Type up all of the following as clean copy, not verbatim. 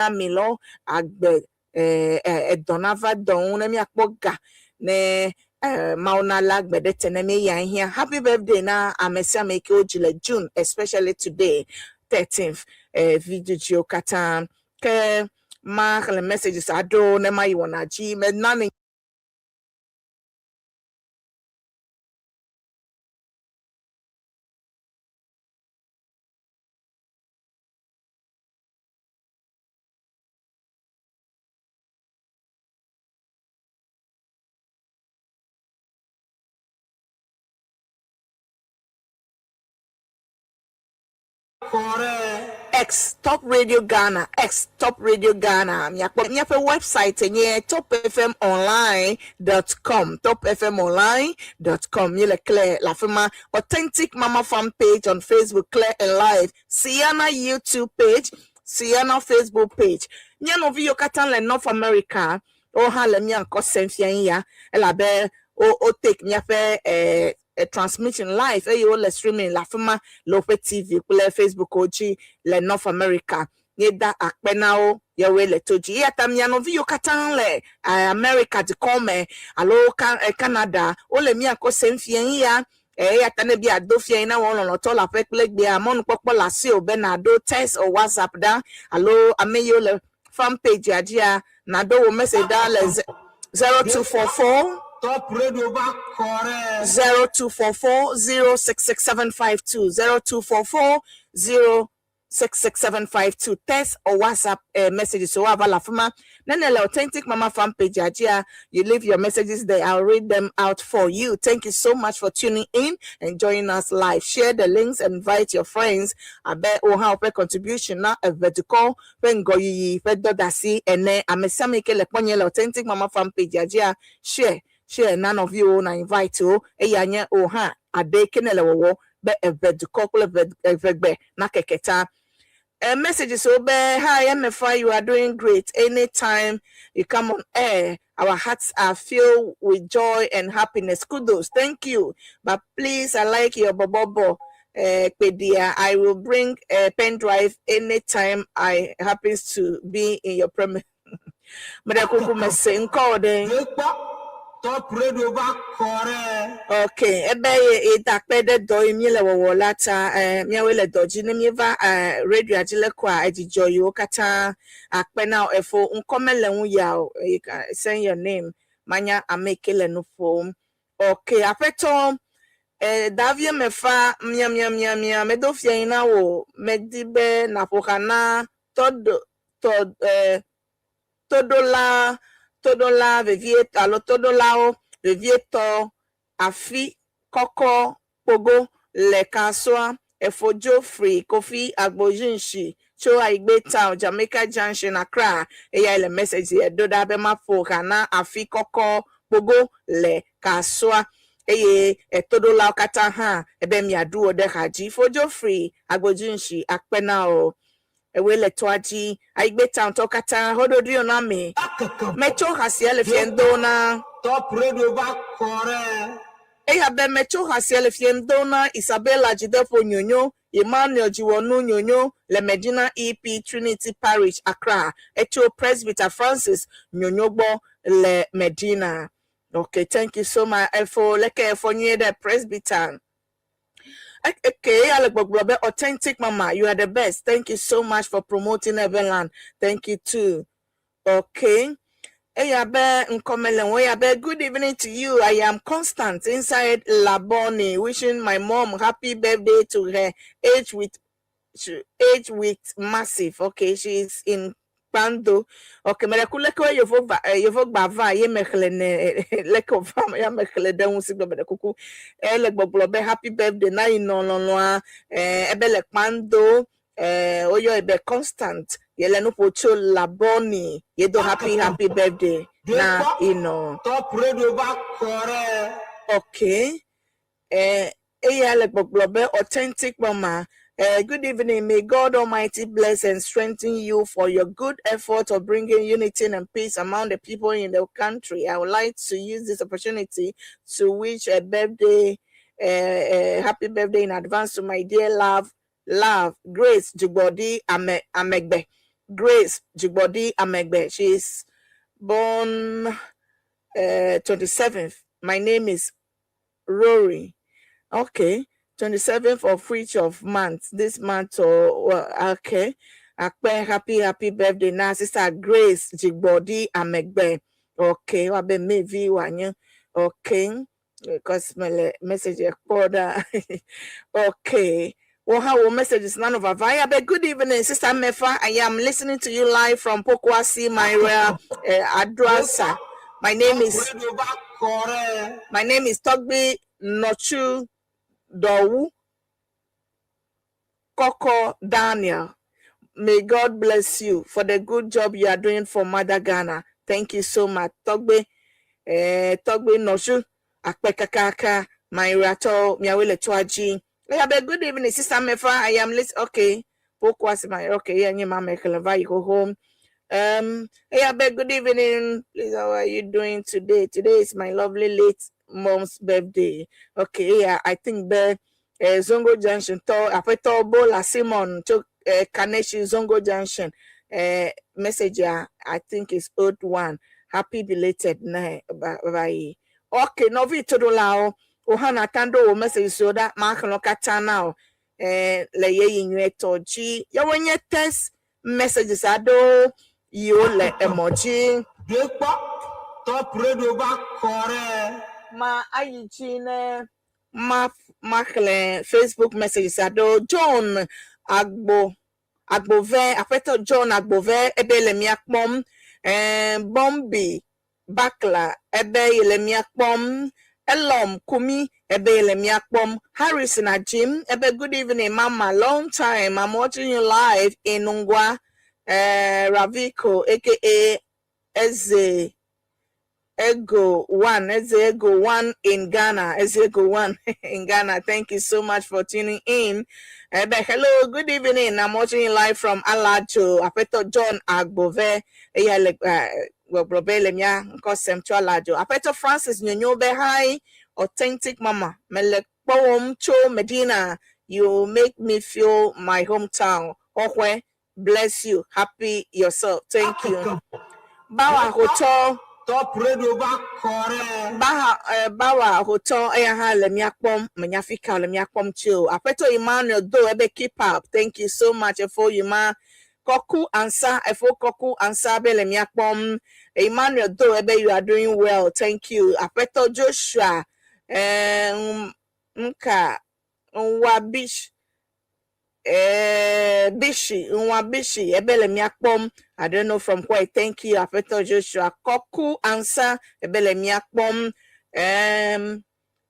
ami lɔ agbe edɔ nava dɔ ŋu ne míakpɔ ga ne Mawu nalé agbe ɖe te ne mí eya hiã. Happy birthday na ame sia ame yi ke wodzi le June especially today 13th vidzidziwo katã. Ke maxlẽ messages aɖewo ne mayi wɔna dzi. Mena ne X Top Radio Ghana, X Top Radio Ghana. Miakpɔ míaƒe website nye topfmonline.com, topfmonline.com. Míele clear le afi ma. Authentic Mama Farm page on Facebook, clear and live. Siana YouTube page, Siana Facebook page. Mía nɔvi yiwo katã le North America, wo hã le mía ŋkɔ sem fia ya elabe wo wo take míaƒe eh, transmission live eye wole streaming le afi ma le woƒe TV kple Facebook wo dzi le North America. Míeda akpe na wo yewoe le to dzi. Eya ta mia nɔvi yiwo katã le America dukɔ me alo Canada wole mía ŋkɔ sem fia ya. Eya ta ne èbe yeado fiae na wò lɔlɔ̃tɔ le aƒe kple egbea, mɔnukpɔkpɔ le asiwò be nàɖo text or WhatsApp ɖa alo ame yiwo le fan page-a dzia, nàɖo wò message ɖa le 0244 Top Radio va xɔ ɖe. 0244 066752 0244 0 66752 text or WhatsApp messages so woava le afi ma. Ne nèle Authentic Mama fan page dzia, you leave your messages there. I'll read them out for you. Thank you so much for tuning in and joining us live. Share the links and invite your friends. Abe wò hã woƒe contribution na eʋedukɔ ƒe ŋgɔyiyi ƒe dɔdasi ene. Ame sia ame yi ke le kpɔnye le Authentic Mama fan page dzia, share share na nɔviwò na invite wo eya nye wò hã aɖe ke nèle wɔwɔ be eʋedukɔ kple eʋegbe nakeke ta. Messages wo be hi MFI you are doing great anytime you come on air our hearts are filled with joy and happiness kudos thank you but please I like your bobobo kpedia I will bring a pen drive anytime I happens to be in your premise. Meɖe kuku mese ŋkɔ o ɖe. Yekpɔ Top Radio va xɔ ɖe. Ok, ebe ye ye da kpe ɖe dɔ yi míele wɔwɔ la ta eh, míawoe le dɔ dzi ne míeva eh, radioa dzi le koa edzidzɔ yiwo katã akpe na wò efo ŋkɔ mele ŋu ya o. You can send your name manya ame yi ke le nu ƒom. Ok, aƒetɔ eh, Davie mefa miamiamiamia medo fia yi na wò medi be nàƒo xa na tɔɖo tɔ e toɖola toɖola vevie alo toɖolawo vevietɔ afi kɔkɔ kpogo le Kasoa Efodzo Free Kofi Agbozinshi tso Ayigbe Town Jamaica Junction Accra eyae le message ya ɖo ɖa be maƒo ha na afi kɔkɔ kpogo le Kasoa eye etoɖolawo katã hã ebe miaɖu wo ɖe ha dzi. Fodzo Free Agbozinshi akpe na wò. Ewoe le tɔa dzi. Ayigbe town tɔwo katã hoɖoɖoe na ame. Metso ha sia le fiem do na. Top Radio va xɔ ɖe. Eya be metso ha sia le fiem do na Isabella Dzideƒo Nyonyo, Emmanuel Dziwɔnu Nyonyo le Medina EP Trinity Parish, Accra. Etso Presbyter Francis Nyonyo gbɔ le Medina. Okay, thank you so much. Efo leke efo nyuie ɖe Presbyter. Okay, eya le gbɔgblɔ be authentic mama, you are the best. Thank you so much for promoting Everland. Thank you too. Okay. Eya be ŋkɔmele ŋu. Eya be good evening to you. I am Constant inside Labone, wishing my mom happy birthday to her age with to age with massive. Okay, she is in Kpando. Okay, mele ku leke yevo va yevo gba va ye mexlẽ ne leke wòva ya mexlẽ ɖe ŋu si gbe meɖe kuku. Ele gbɔgblɔ be happy birthday na yi nɔ lɔlɔa. Ebe le Kpando. Woyɔ be Constant. Ye le nu ƒo tso Labone. Ye do happy happy birthday na yi nɔ. Top Radio va xɔ ɖe. Okay. Eya le gbɔgblɔ be authentic mama. Good evening. May God Almighty bless and strengthen you for your good effort of bringing unity and peace among the people in the country. I would like to use this opportunity to wish a birthday, happy birthday in advance to my dear love, Grace Jugbodi Ame Amegbe. Grace Jigbodi Amegbe. She is born 27th. My name is Rory. Okay. 27th of which of month? This month or well, okay. Akpe, happy, happy birthday now, Sister Grace Jigbodi Amegbe. Okay, wabe mevi wanyo. Okay. Because my message order. Okay. Well, how will messages none of our but good evening, Sister Mefa. I am listening to you live from Pokwasi, Myra, Adrasa. My name Top is Radio ba kɔrɛ. my name is Togbi Nochu Dowu Koko Daniel. May God bless you for the good job you are doing for Mother Ghana. Thank you so much. Togbe, Togbe Nochu, Akpekakaka, my rato, Miawele Tuaji. Have a good evening, Sister Mefa. I am listening. Okay. Pokwasi, my okay. Yeah, mama, you go home. Hey, Abe, good evening. Please, how are you doing today? Today is my lovely late mom's birthday. Okay, yeah, I think the Zongo Junction, to Apeto Bola Simon to Kaneshi Zongo Junction. Message, yeah, I think it's old one. Happy belated na bye. Okay, novi to lao. Ohana tando message so that mark no katana. Le ye yinwe toji. Ya wenye text messages ado yiwo le emɔ dzi. Dekpɔ Top Radio ba kɔrɛ. Ma ayi dzi ne ma ma xlẽ Facebook messages aɖewo. John Agbo Agbove, Aƒetɔ John Agbove ebe le mía kpɔm. Bombi Bakla ebe ye le mía kpɔm. Elom Kumi ebe le mía kpɔm. Harrison Ajim ebe good evening mama long time I'm watching you live in Ngwa. Raviko aka Eze Ego One, Eze Ego One in Ghana, Eze Ego One in Ghana. Thank you so much for tuning in. Ebe, hello, good evening. I'm watching you live from Alajo. Apeto John Agbove. Eya le gbɔgblɔ le mía ŋkɔ sem tso Alajo. Apeto Francis Nyonyobe, hi, authentic mama. Mele kpɔwɔm tso Medina. You make me feel my hometown. Ohwe, bless you. Happy yourself. Thank you. Bawa Hotel. Top Radio ba kɔrɛ. Baha bawa hotel eya hã le mía kpɔm menya fi ka le mía kpɔm tsi o. Aƒetɔ Emmanuel do ebe keep up. Thank you so much efo Yuma. Koku Ansa efo Koku Ansa be le mía kpɔm. Emmanuel do ebe you are doing well. Thank you. Aƒetɔ Joshua nka nwa bish Bishi nwa Bishi ebe le mía kpɔm. I don't know from where. Thank you Aƒetɔ Joshua. Koku Ansa ebe le mía kpɔm.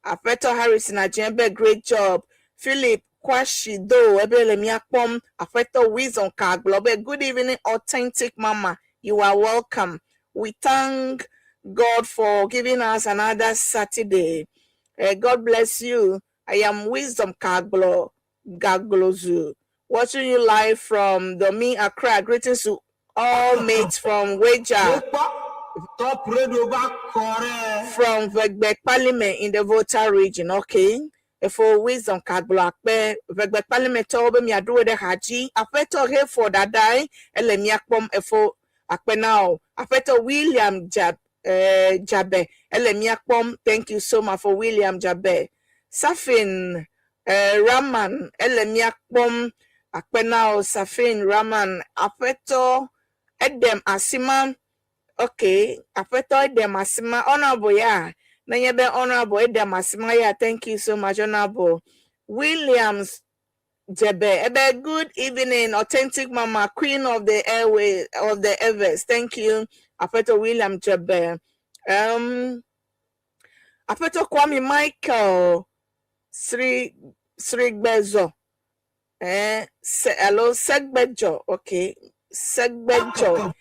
Aƒetɔ Harrison Ajembe, great job. Philip Kwashido, ebe le mía kpɔm. Aƒetɔ Wisdom Kaglobe, good evening, authentic mama. You are welcome. We thank God for giving us another Saturday. God bless you. I am Wisdom Kaglo Gaglozu, watching you live from Domi Accra. Greetings to all mates from Weja. Dekpɔ Top Radio ba kɔrɛ. From Vegbe Parliament in the Volta region, okay? Efo Wisdom Kaglo akpe Vegbe Parliament tɔwo be miaɖo ɖe ha dzi. Aƒetɔ Hayford Adai ele mía kpɔm efo akpe na o. Aƒetɔ William Jab, Jabe ele mía kpɔm. Thank you so much for William Jabe. Safin Raman ele mía kpɔm akpe na o Safin Raman. Aƒetɔ Edem Asima okay Aƒetɔ Edem Asima honorable ya nenye be honorable Edem Asima ya thank you so much honorable Williams Jebe Ebe good evening authentic mama queen of the airway of the airways thank you Aƒetɔ William Jebe Aƒetɔ Kwame Michael Sri Srigbezo hello Segbejo okay Segbejo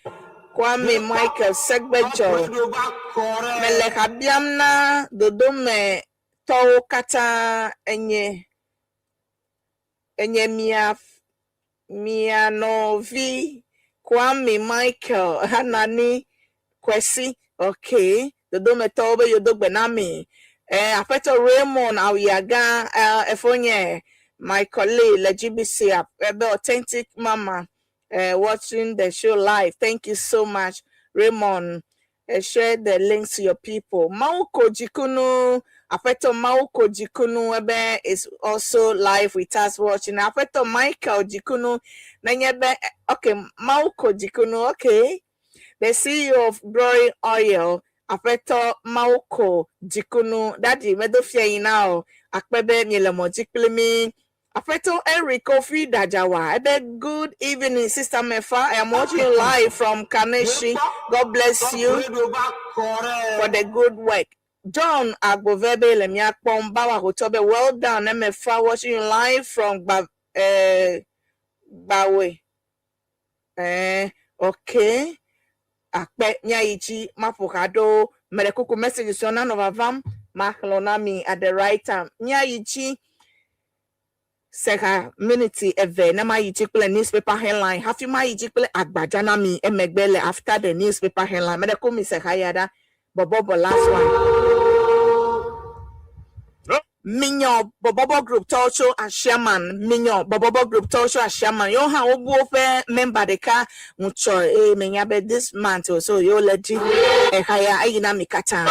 Kwame Michael Top Segbejo Radio ba kɔrɛ. mele ha biam na dodome tɔwo katã enye enye mia mia nɔvi Kwame Michael Hanani Kwesi okay dodometɔwo be yewodo gbe na mi aƒetɔ Raymond Awuyaga efonye my colleague le GBC ebe authentic mama Watching the show live. Thank you so much, Raymond. Share the links to your people. Mauko Jikunu, Afeto Mauko Jikunu Ebe is also live with us watching. Afeto Michael Jikunu, Nanyebe, okay, Mauko Jikunu, okay. The CEO of Glory Oil, Afeto Mauko Jikunu, Daddy, Medofia now, Akpebe Mielemo Jiklimi. Afeto Eric Kofi Dajawa. Ebe, good evening, Sister Mefa. I am watching you live from Kaneshi. God bless Top you Radio ba kɔrɛ. for the good work. John Agbovebe Lemiakpom Bawa Hotobe. Well done, Mefa. Watching you live from Bawe. Okay. Akpe Nyaichi Mapukado. Merekuku messages on none of avam. Machlonami at the right time. Nyaichi. Seha minute eve na ma yi dzi kple newspaper headline hafi ma yi dzi kple agbadza na mi emegbe le after the newspaper headline mede ko mi seha ya ɖa bɔbɔbɔ last one. Minyɔ bɔbɔbɔ group tɔwo tso Asiaman Minyɔ bɔbɔbɔ group tɔwo tso Asiaman yewo hã wobu woƒe member ɖeka ŋutsɔ eye menya be this month o so yewo le dzi eha ya eyi na mi katã.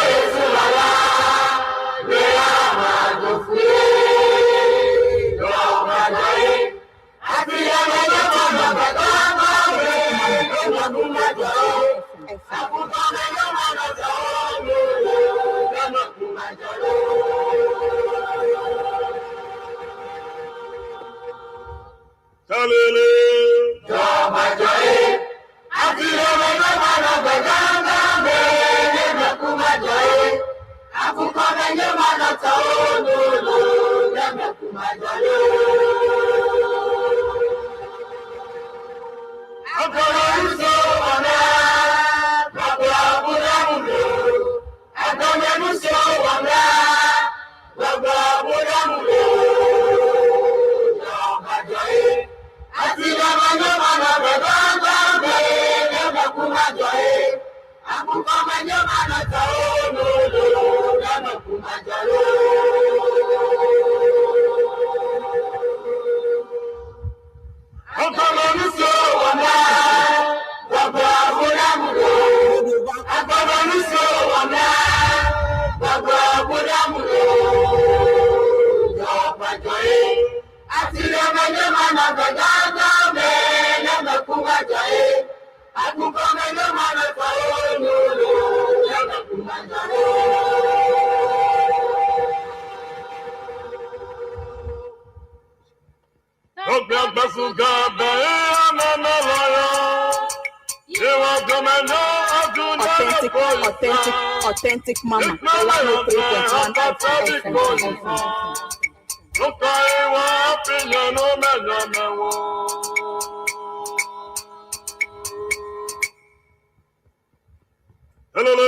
Talele. Authentic, authentic, authentic mama. 103.1 FM. Hello.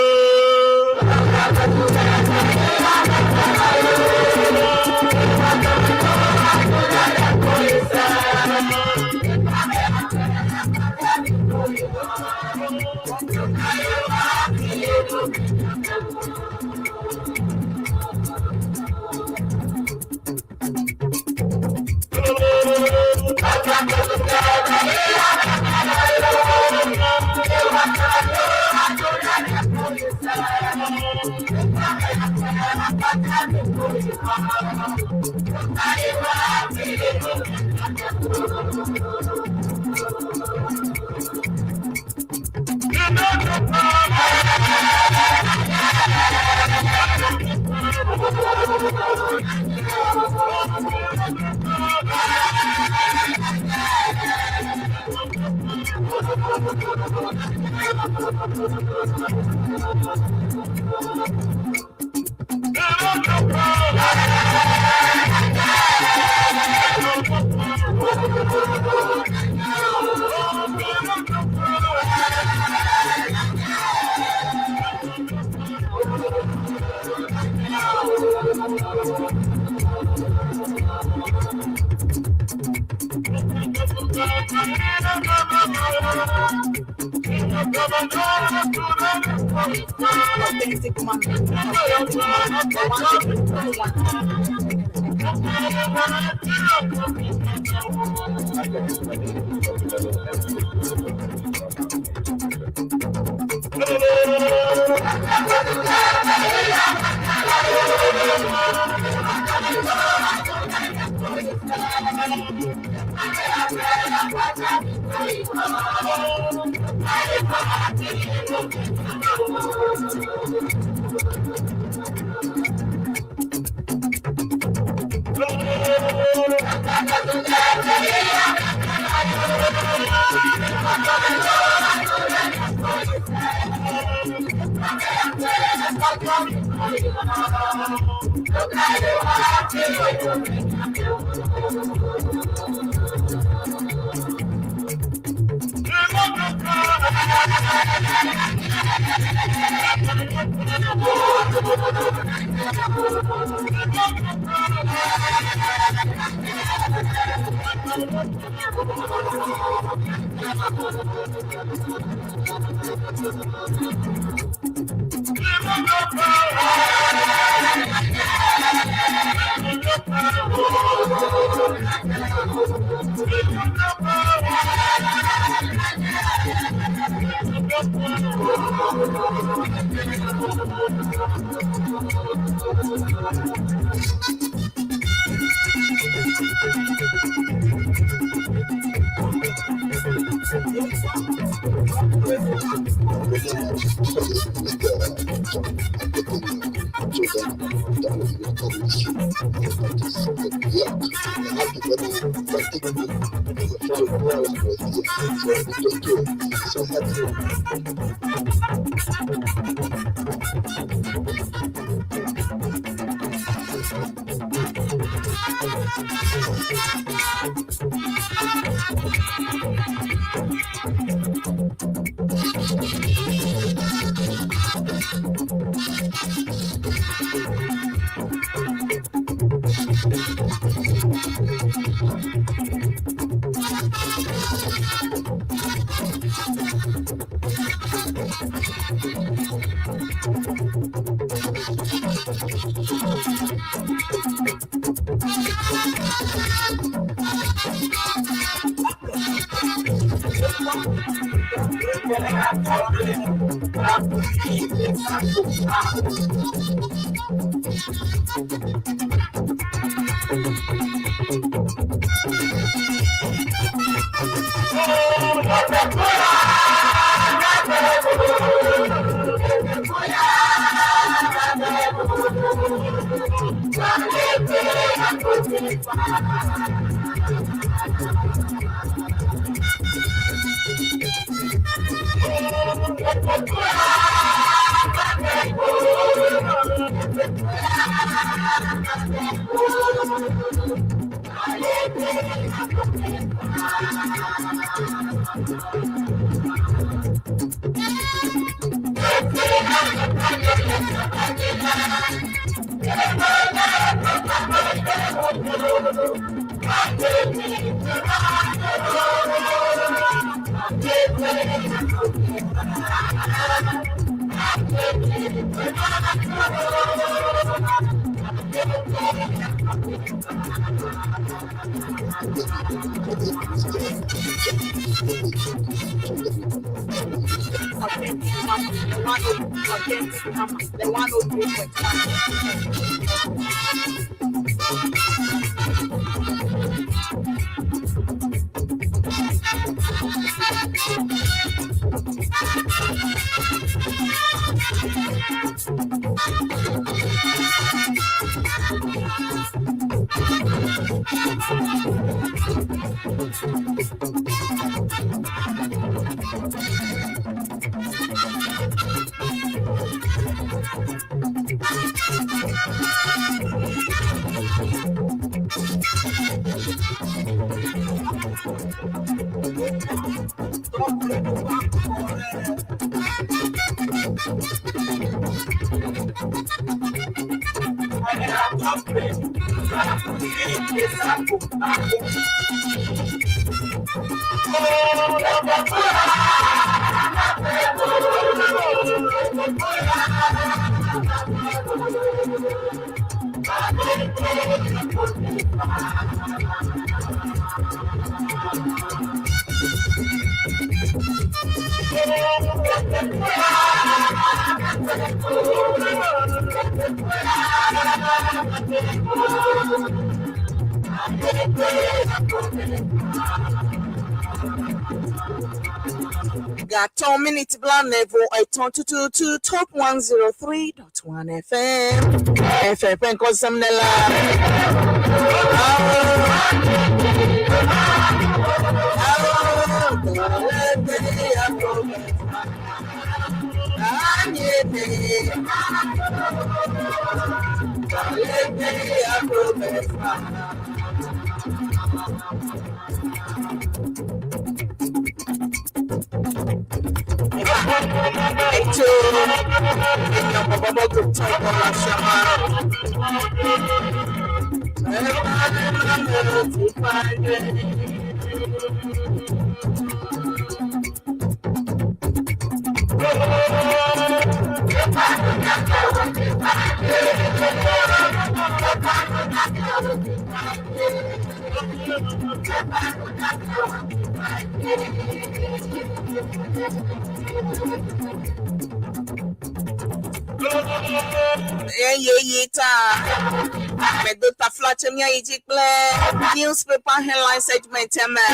Authentic mama. Authentic mama. 103.1. Authentic Mama, the 103, Authentic Mama, the 103.1. Gatɔ miniti 43 tututu Top 103.1 FM. FM ƒe ŋkɔ sem ne la. Eto enyɔbɔbɔbɔ gotɔ bɔla fiama. Eye yi ta medo taflatse mía yi dzi kple newspaper headline segment me.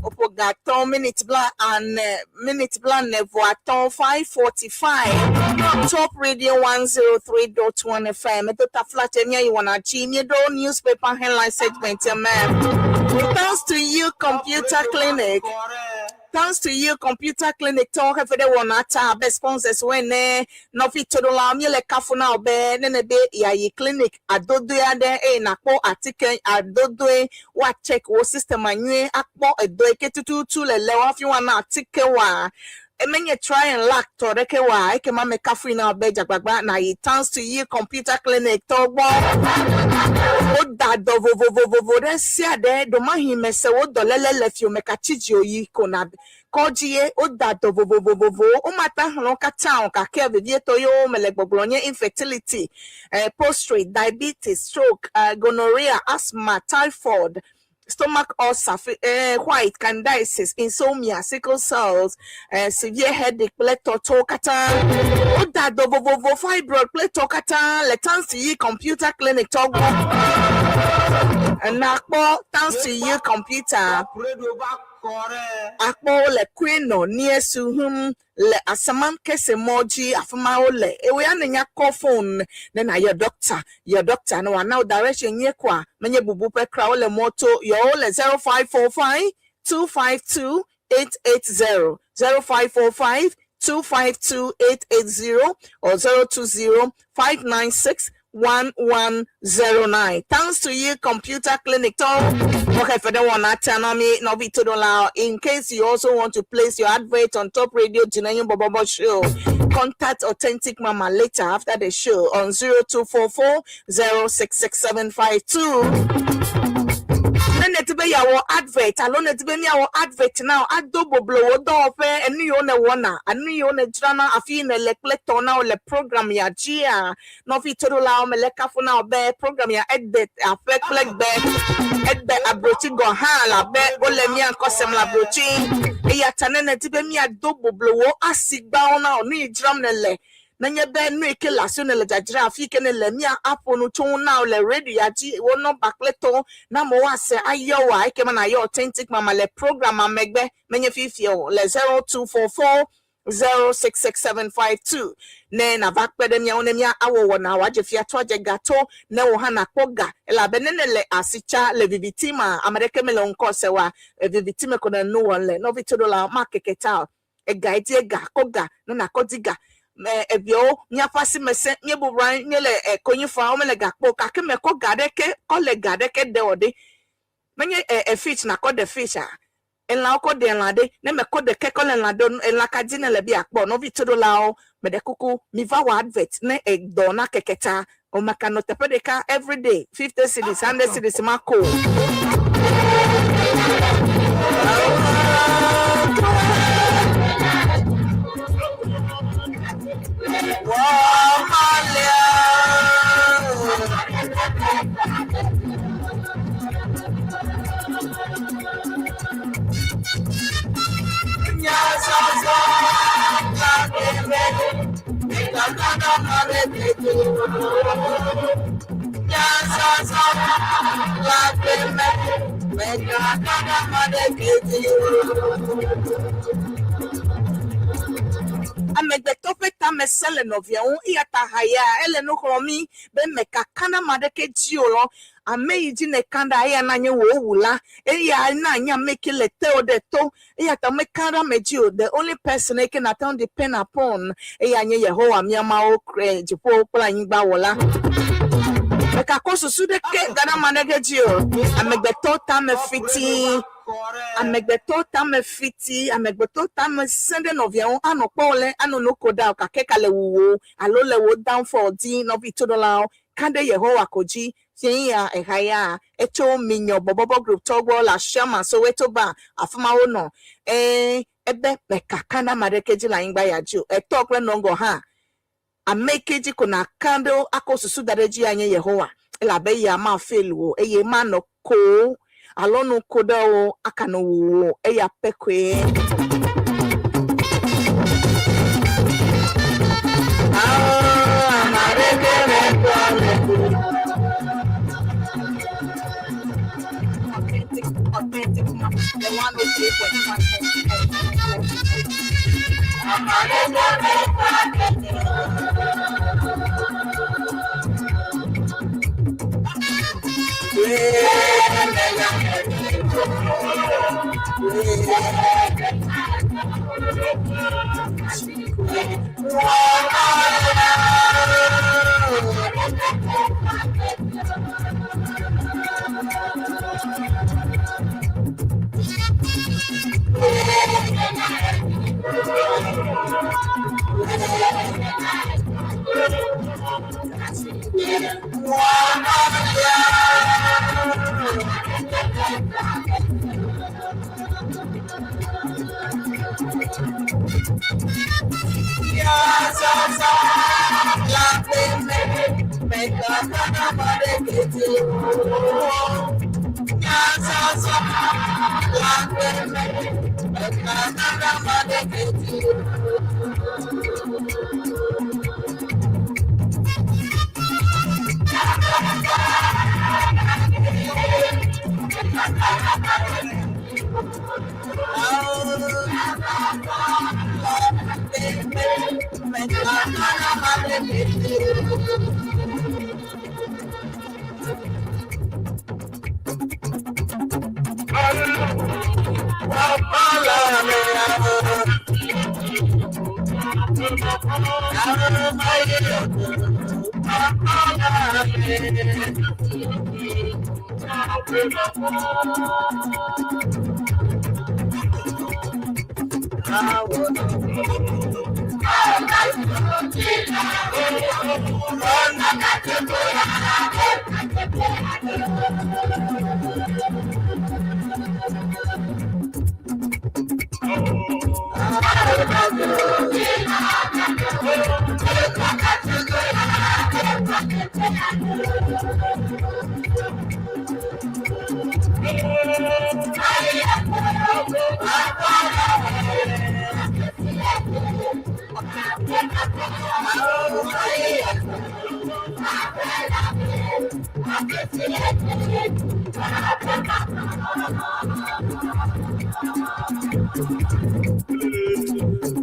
Opo gatɔ minute bla ane minute bla nevo atɔ 5:45 Top Radio 103.1 FM. Edo taflatse mía yi wɔna dzi míeɖo newspaper headline segment me. Thanks to you, Computer Clinic. Thanks to you, Computer Clinic. Tɔ hefe ɖe wɔna ta abe sponsors wo ene. Nɔvi toɖolawo míele kafu na wo be nene be yeayi clinic adodoe aɖe eye nakpɔ atike adodoe woa check wo system nyuie akpɔ edɔ yi ke tututu le le wo hafi woana atike woa. Emenye try and lack tɔ ɖeke wa ekema me kafui na wo be dzagbagba na yi Thanks to you, Computer Clinic tɔ gbɔ. Woda dɔ vovovovovo ɖe sia ɖe ɖomahi me se wo dɔléle le fio me katsi dzi o yi ko na kɔdzi ye woda dɔ vovovovovowo womata xlẽ wo katã o gake vevietɔ yewo me le gbɔgblɔ nye infertility, prostate, diabetes, stroke, gonorrhea, asthma, typhoid, stomach ulcer, white, candidiasis, insomnia, sickle cells, severe headache kple tɔtɔwo katã. Woda dɔ vovovo fibroid kple tɔ katã le Thanks to You Computer Clinic tɔ gbɔ. Nakpɔ Thanks to You Computer Top Radio va kɔ ɖe. Akpɔ wo le Kweno near Suhum le Asaman kese mɔ dzi afi ma wole. Ewo ya ne nya kɔ phone ne na yɔ doctor yɔ doctor ne wòana wo direction nyuie koa menye bubu ƒe kra wole mɔ to yɔ wo le 0545 252 880, 0545 252 880 or 020 596 1109. Thanks to you, Computer Clinic. Tom, okay, for the one at Tanami Novi Todola. In case you also want to place your advert on Top Radio Jinenyo Bobobo Show, contact Authentic Mama later after the show on 0244 066752. Ne neti be yeawɔ advert alo neti be miawɔ advert na ado boblo wo dɔwɔƒe enu yiwo ne wɔna enu yiwo ne dzrana afi yi ne le kple tɔ na wo le program ya dzia nɔvi toɖolawo me le kafu na wo be program ya ede aƒe kple gbe ede abrotsi gɔ hã la be wole mía ŋkɔ sem le abrotsi eya ta ne nedi be miado boblo wo asigbawo na wo nu yi dzram ne le nenye be nu yi ke le asiwò ne le dzadzra afi yi ke ne le mía aƒo nu tso ŋu na wo le radio ya dzi wo nɔmba kple tɔwo na amewo ase ayɔ woa ekema na yɔ Authentic Mama le program megbe menye fifia o le 0244. 066752 ne nava kpe ɖe míawo ne mía awɔ wɔna wòadze fia to adze ga to ne wò hã nakpɔ ga elabe ne nele asi tsa le viviti ma ame ɖeke mele wo ŋkɔ se wa viviti me ko ne nu wɔm le nɔvi toɖola makeke ta o ega edi ega kɔ ga ne nakɔ di ga mɛ eviawo míaƒe asi me sẽ míebubra anyi míele konyi fam womele ga kpɔ o gake mekɔ ga ɖeke kɔ le ga ɖeke de wɔ ɖe menye e fish nakɔ ɖe fish a elãwo kɔ ɖe elã ɖe ne mekɔ ɖeke kɔ le elã ɖe elã ka dzi ne le bi akpɔ nɔvi toɖolawo meɖe kuku miva wɔ advert ne edɔ na keke ta omaka nɔ teƒe ɖeka everyday 50 cedis 100 cedis ma ko o. Amegbetɔ ƒe tame sẽ le nɔvia ŋu eya ta haya ele nu xlɔ̃m mí be mekaka na ame aɖeke dzi o lɔ. Ame yi dzi nèka ɖa eya na nye wò wula eya na nye ame ke le tewò ɖe to eya ta meka ɖe ame dzi o. The only person yi ke nate ŋu depend upon eya nye Yehowa mía Mawu dziƒo kple anyigba wɔla. Mekakɔ susu ɖeke da ɖe ame aɖeke dzi o. Amegbetɔ tame fiti amegbetɔ tame fiti amegbetɔ tame sẽ ɖe nɔvia ŋu anɔ kpɔ le anɔ nu ko ɖa o gake ka le wuwo alo le wo downfall di nɔvi toɖolawo ka ɖe Yehowa ko dzi fia eha ya etso minyɔ bɔbɔbɔ group tɔ gbɔ le Asiama Soweto ba afi ma wonɔ ee ebe mekaka na ame aɖeke dzi le anyigba ya dzi o etɔ kple nɔgɔ hã ame ke dzi ko naka ɖo akɔ susu da ɖe edzi anye Yehowa elabe ya ma fail o eye manɔ ko alo nu ko ɖe wo akano wu wo eya pɛ koe. Authentic, authentic, the 103.1 FM.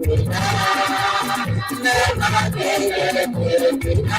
Authentic Mama 103.9.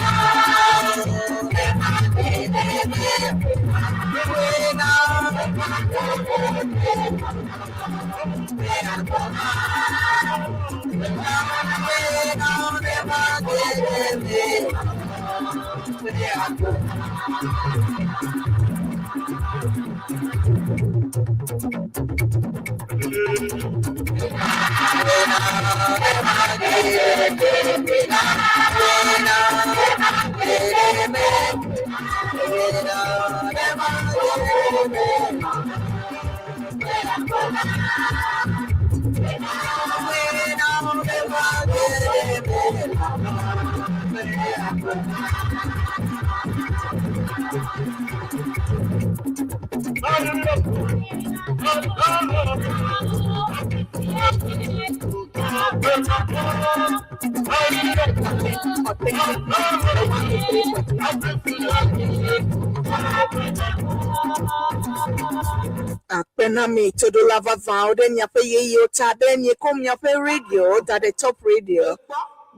Akpe na mi toɖola vavãwo ɖe miaƒe yeyewo ta be miekɔ miaƒe radio da ɖe Top Radio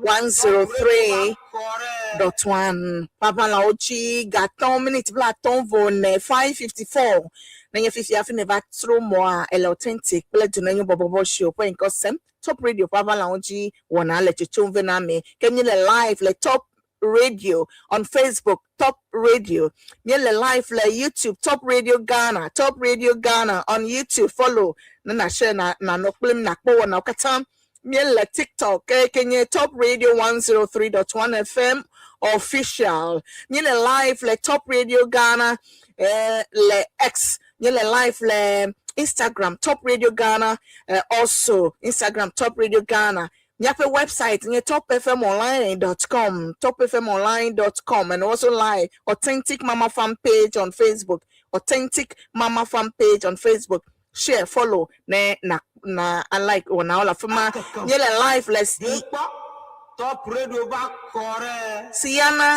103.1 ƒaƒãlawo dzi gatɔ̃ miniti blatɔ̃ vɔ ene 5:54 nenye fifia hafi nèva tro mɔa ele Authentic kple Dunenyo bɔbɔbɔ show ƒe ŋkɔ sem. Top Radio ƒaƒãlawo dzi wɔna le tsotsom vɛ na mi ke míele live le Top Radio on Facebook, Top Radio. Míele live le YouTube, Top Radio Ghana, Top Radio Ghana on YouTube. Follow ne nàshare na nànɔ kplim nàkpɔ wɔnawo katã. Míele TikTok ke ke nye Top Radio 103.1 FM official. Míele live le Top Radio Ghana le X. Míele live le Instagram, Top Radio Ghana, also Instagram Top Radio Ghana. Míaƒe website nye topfmonline.com, topfmonline.com, and also live Authentic Mama Fan page on Facebook, Authentic Mama Fan page on Facebook. Share, follow, ne na na I like wɔnawo le afi ma. Míele live le Top Radio va kɔ ɖe.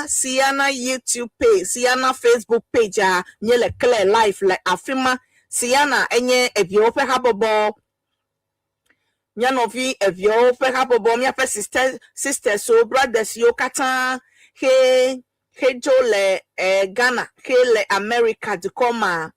Siana YouTube page, Siana Facebook page a míele clear live le afi ma. Siana enye eviwo ƒe habɔbɔ. Mía nɔvi eviawo ƒe habɔbɔ, míaƒe sister, sisters wo, brothers yiwo katã he hedzo le Ghana, he le America dukɔ ma.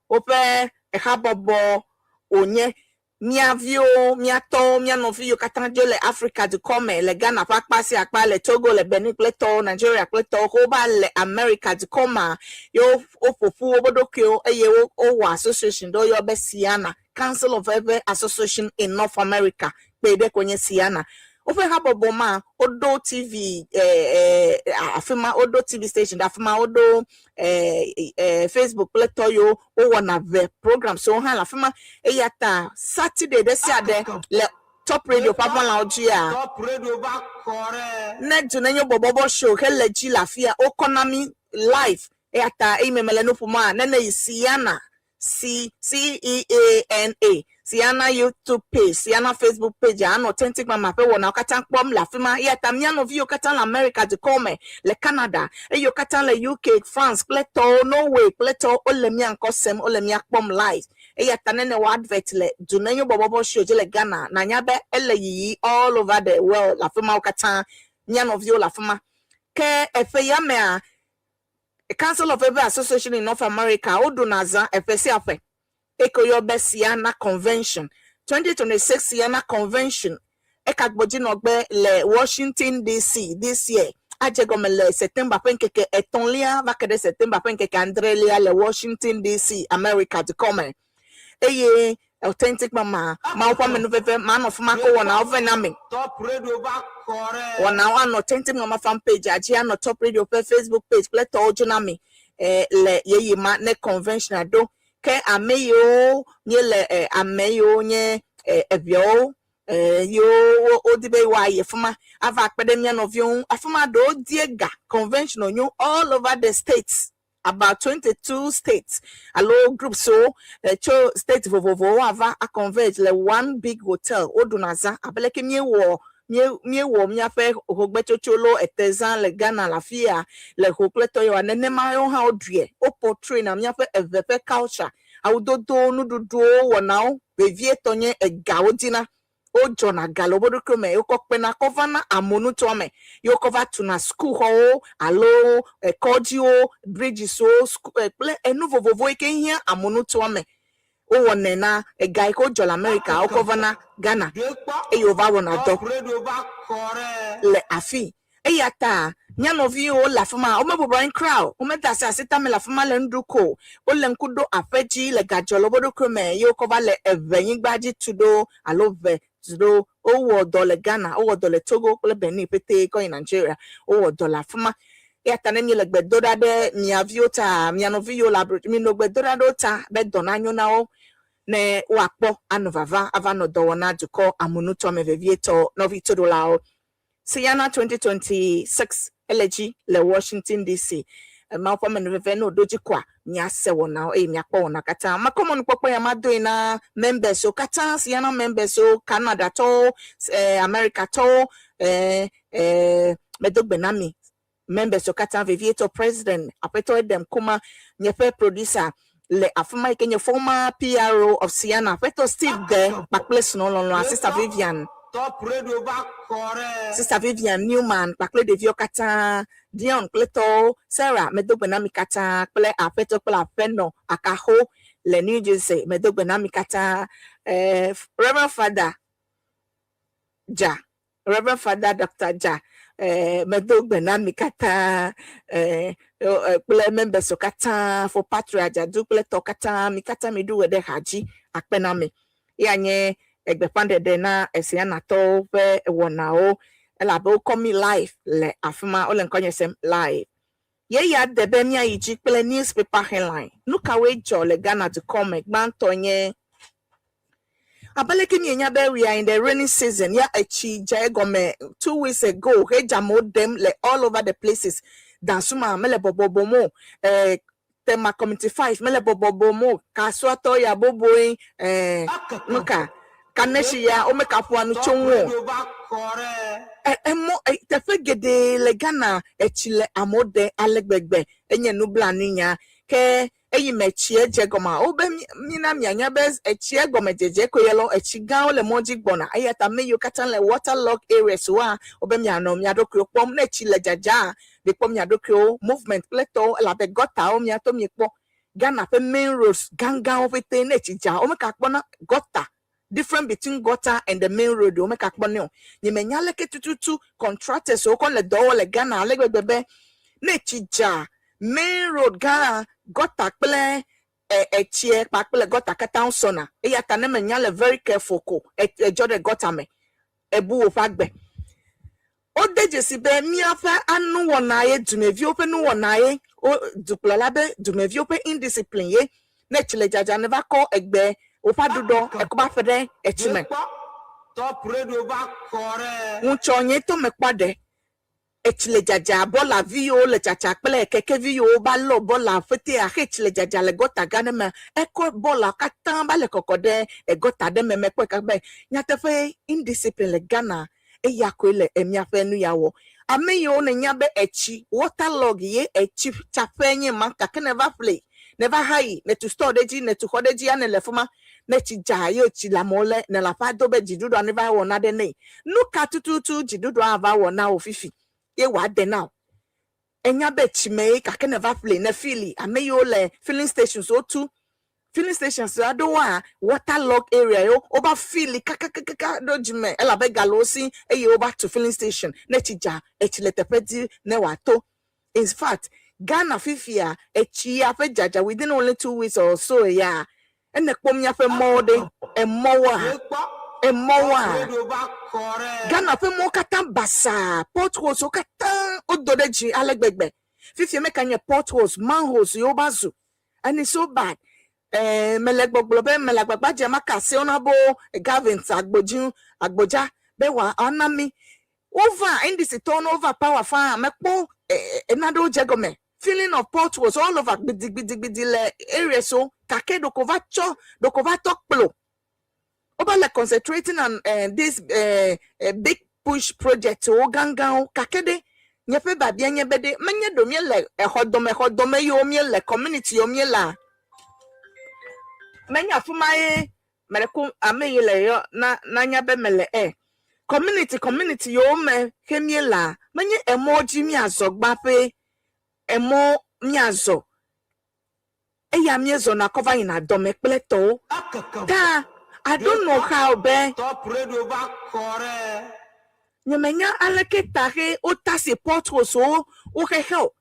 Woƒe habɔbɔ wònye. Mía viwo, mía tɔwo, mía nɔvi yiwo katã dzo le Africa dukɔ me, le Ghana ƒe akpa sia akpa, le Togo, le Benin kple tɔwo, Nigeria kple tɔwo, wova le America dukɔ ma, ye woƒo ƒu woƒe ɖokuiwo eye wowɔ association ɖe woyɔ be Siana, Council of Ewe Association in North America, kpe ɖe ko nye Siana. Woƒe habɔbɔ ma, woɖo TV afi ma, woɖo TV station ɖe afi ma, woɖo Facebook kple tɔ yiwo wowɔna ʋe programs wo hã le afi ma. Eya ta Saturday ɖe sia ɖe le Top Radio ƒe aʋalawo dzia, Top Radio va kɔ ɖe. ne du nenye bɔbɔbɔ show hele dzi le afia, wokɔna mi live. Eya ta eyi me mele nu ƒom a, ne ne yi Siana, C C E A N A, Siana YouTube page, Siana Facebook page, anɔ Authentic Mama ƒe wɔnawo katã kpɔm le afi ma. Eya ta mía nɔviwo katã le America dukɔ me, le Canada, eye wo katã le UK, France kple tɔwo, Norway kple tɔwo, wole mía ŋkɔ sem, wole mía kpɔm live. Eya ta ne nèwɔ advert le du nenyo bɔbɔbɔ show dzi le Ghana, nànya be ele yiyi all over the world le afi ma wo katã. Mía nɔviwo le afi ma. Ke eƒe ya mea, Council of Ewe Association in North America, woɖuna azã eƒe sia ƒe. Eke woyɔ be Siana Convention. 2026 Siana Convention eka gbɔdzinɔgbe le Washington DC this year. Adze gɔme le September ƒe ŋkeke etɔ̃lia va ke ɖe September ƒe ŋkeke adrelia le Washington DC, America dukɔ me. Eye Authentic Mama, Mawu ƒe amenuveve manɔ fi ma ko wɔnawo vɛ na mi. Top Radio va kɔ ɖe. Wɔnawo anɔ Authentic Mama fan page dzi, anɔ Top Radio ƒe Facebook page kple tɔwo dzi na mi le yeyi ma ne convention ɖo. Ke ame yiwo míele ame yiwo nye eviawo yiwo wodi be yewoayi afi ma ava kpe ɖe mía nɔviwo ŋu. Afi ma ɖewo die ga convention wònyo all over the states. About 22 states alo groups wo tso state vovovowo ava a converge le one big hotel woɖuna azã abe leke míewɔ míewɔ míaƒe hogbetsotso lo etezã le Ghana le afi ya le ho kple tɔ yewoa nenema yewo hã woɖuie wo portray na míaƒe eve ƒe culture awudodo nuɖuɖuwo wɔnawo vevietɔ nye egawo dina. Wodzɔna ga le woƒe ɖokuiwo me ye wokɔ kpena kɔ vana amonutoa me ye wokɔ va tuna sukuxɔwo alo ekɔdziwo, bridgeswo kple enu vovovowo yi ke hiã amonutoa me. Wowɔnɛ na ega yi ke wodzɔ le Amerika wokɔ vana Ghana eye wova wɔna dɔ le afii. Eya ta mía nɔviwo le afi ma, womebɔbɔ anyi kura o, womede asi asitame le afi ma le nu ɖum ko o. Wole ŋku ɖo aƒe dzi le gadzɔ le woƒe ɖokuiwo me eye wokɔ va le eʋenyigba dzi tu ɖo alo ʋe tu ɖo. Wowɔ dɔ le Ghana, wowɔ dɔ le Togo kple Benin ƒetee kɔ yi Nigeria. Wowɔ dɔ le afi ma. Eya ta ne miele gbe do ɖa ɖe mia viwo ta, mia nɔvi yiwo le abro, minɔ gbe do ɖa ɖe wo ta be dɔ nanyo na wo ne woakpɔ anɔ vava ava nɔ dɔ wɔm na dukɔ amunutɔ me vevietɔ nɔvi toɖolawo. Siana 2026 ele dzi le Washington DC. Mawu ƒe amenuveve ne wòɖo dzi koa, míase wɔnawo eye míakpɔ wɔna katã. Mekɔ mɔnukpɔkpɔ ya madoe na members-wo katã, Siana members-wo, Canadatɔwo, eh, Amerikatɔwo, eh, eh, medo gbe na mi members-wo katã, vevietɔ President Aƒetɔ Edem Kuma, nye ƒe producer le afi ma yi ke nye former PRO of Siana, Aƒetɔ Steve De kpakple srɔ̃ lɔlɔ̃a Sister Vivian. Top Radio va kɔ ɖe. Sister Vivian Newman kpakple ɖeviwo katã, Dion kple tɔwo, Sarah, medo gbe na mi katã kple aƒetɔ kple aƒenɔ Akaho le New Jersey, medo gbe na mi katã. Eh, Reverend Father Ja, Reverend Father Doctor Ja, eh, medo gbe na mi katã eh, eh, kple members katã, for Patria Dzadu kple tɔ katã, mi katã mi ɖu ɣe ɖe ha dzi akpe na mi. Eya nye egbeƒãɖeɖe na Esianatɔwo ƒe wɔnawo elabe wokɔ mi live le afi ma, wole ŋkɔnye sem live. Yeya de be míayi dzi kple newspaper headline. Nu kawoe dzɔ le Ghana dukɔ me? Gbãtɔ nye Abe leke mienya be we are in the rainy season ya etsi dze egɔme 2 weeks ago hedze amewo ɖem le all over the places. Dansuma mele bɔbɔbɔm o. Eh, Tema Community 5 mele bɔbɔbɔm o. Kasuatɔ ya boboe eh, nuka Kaneshi ya womekaƒoa nu tso ŋu o. Radio va kɔ ɖe. Emɔ teƒe geɖe le Ghana etsi le amewo ɖe ale gbegbe enye nublanuinya ke eyi me tsie dze gɔmea wobe mina mianya be etsie gɔme dzedze koe lɔ etsi gãwo le mɔ dzi gbɔna eya ta ame yiwo katã le waterlog areas woa wobe mianɔ mia ɖokuiwo kpɔm ne tsi le dzadza mikpɔ mia ɖokuiwo movement kple tɔwo elabe gɔtawo miatɔ miekpɔ Ghana ƒe main roads gãgãwo ƒete ne tsi dza womekakpɔna gɔta difference between gutter and the main road womekakpɔ nɛ o. Nyemenya leke tututu contractors wo kɔ le dɔ wɔ le Ghana ale gbegbe be ne tsi dza main road gã gɔta kple etsie kpakple gɔta katã wosɔna eya ta ne menya le very careful ko edzɔ ɖe gɔta me ebu woƒe agbe. Wode dzesi be míaƒe anuwɔna ye dumeviwo ƒe nuwɔna ye wo dukplɔla be dumeviwo ƒe indiscipline ye ne tsi le dzadza ne va kɔ egbe woƒe aɖuɖɔ ekɔ va ƒe ɖe etsi me. Top Radio va kɔ ɖe. Ŋutsɔ nye to mekpɔ ɖe etsi le dzadza bɔla vi yiwo le tsatsa kple kekevi yiwo va lɔ bɔla ƒete axe tsi le dzadza le gɔta gã ɖe me ekɔ bɔla katã va le kɔkɔ ɖe egɔta ɖe me mekpɔe kaka be nyateƒe indiscipline le Ghana eya koe le emiaƒe nu ya wɔ. Ame yiwo ne nya be etsi waterlog ye etsi tsaƒe nye ma gake ne va ƒle ne va hayi ne tu store ɖe dzi ne tu xɔ ɖe dzi ya ne le fi ma ne tsi dza ye tsi le amewo le ne le aƒea do be dziɖuɖua ne va wɔ naɖe nɛ. Nu ka tututu dziɖuɖua ava wɔ na wò fifi ye wòade na wò? Enya be tsi me ye gake ne va ƒle ne fili ame yiwo le filling stations wotu filling stations aɖewoa waterlog area yewo wova fili kakakaka ɖo dzime elabe ga le wo si eye wova tu filling station ne tsi dza etsi le teƒe di ne wòato. In fact, Ghana fifia etsi ya ƒe dzadza within only 2 weeks or so ya ene kpɔ míaƒe mɔwo ɖe emɔwoa emɔwoa Radio va kɔ ɖe. Ghana ƒe mɔwo katã basaa potholes wo katã wodo ɖe dzi ale gbegbe. Fifia meka nye potholes manholes yiwo va zu and it's so bad. Eh, mele gbɔgblɔ be mele agbagba dzem aka asi na bo Gavin Agbodzi Agbodza be wòana mi wova NDC tɔwo ne wova power faa mekpɔ naɖewo dze gɔme filling of potholes all over gbidigbidigbidi le areas wo gake ɖeko va tsɔ ɖeko va tɔ kplo wova le concentrating on this big push project wo gãgãwo gake ɖe nye ƒe biabia nye be ɖe menye ɖo míele exɔdɔme xɔdɔme yiwo míele community yiwo míelea menye afi ma ye. Meɖe ku ame yi le yɔ na nanya be mele e. Community community yiwo me ke míelea, menye emɔ dzi míazɔ gbã ƒe emɔ míazɔ. Eya míezɔna kɔ va yina dɔme kple tɔwo. Ekeke Ta I don't know how be Top Radio va kɔ ɖe. Nyemenya aleke ta he wotasi potholes wo wo xexe o.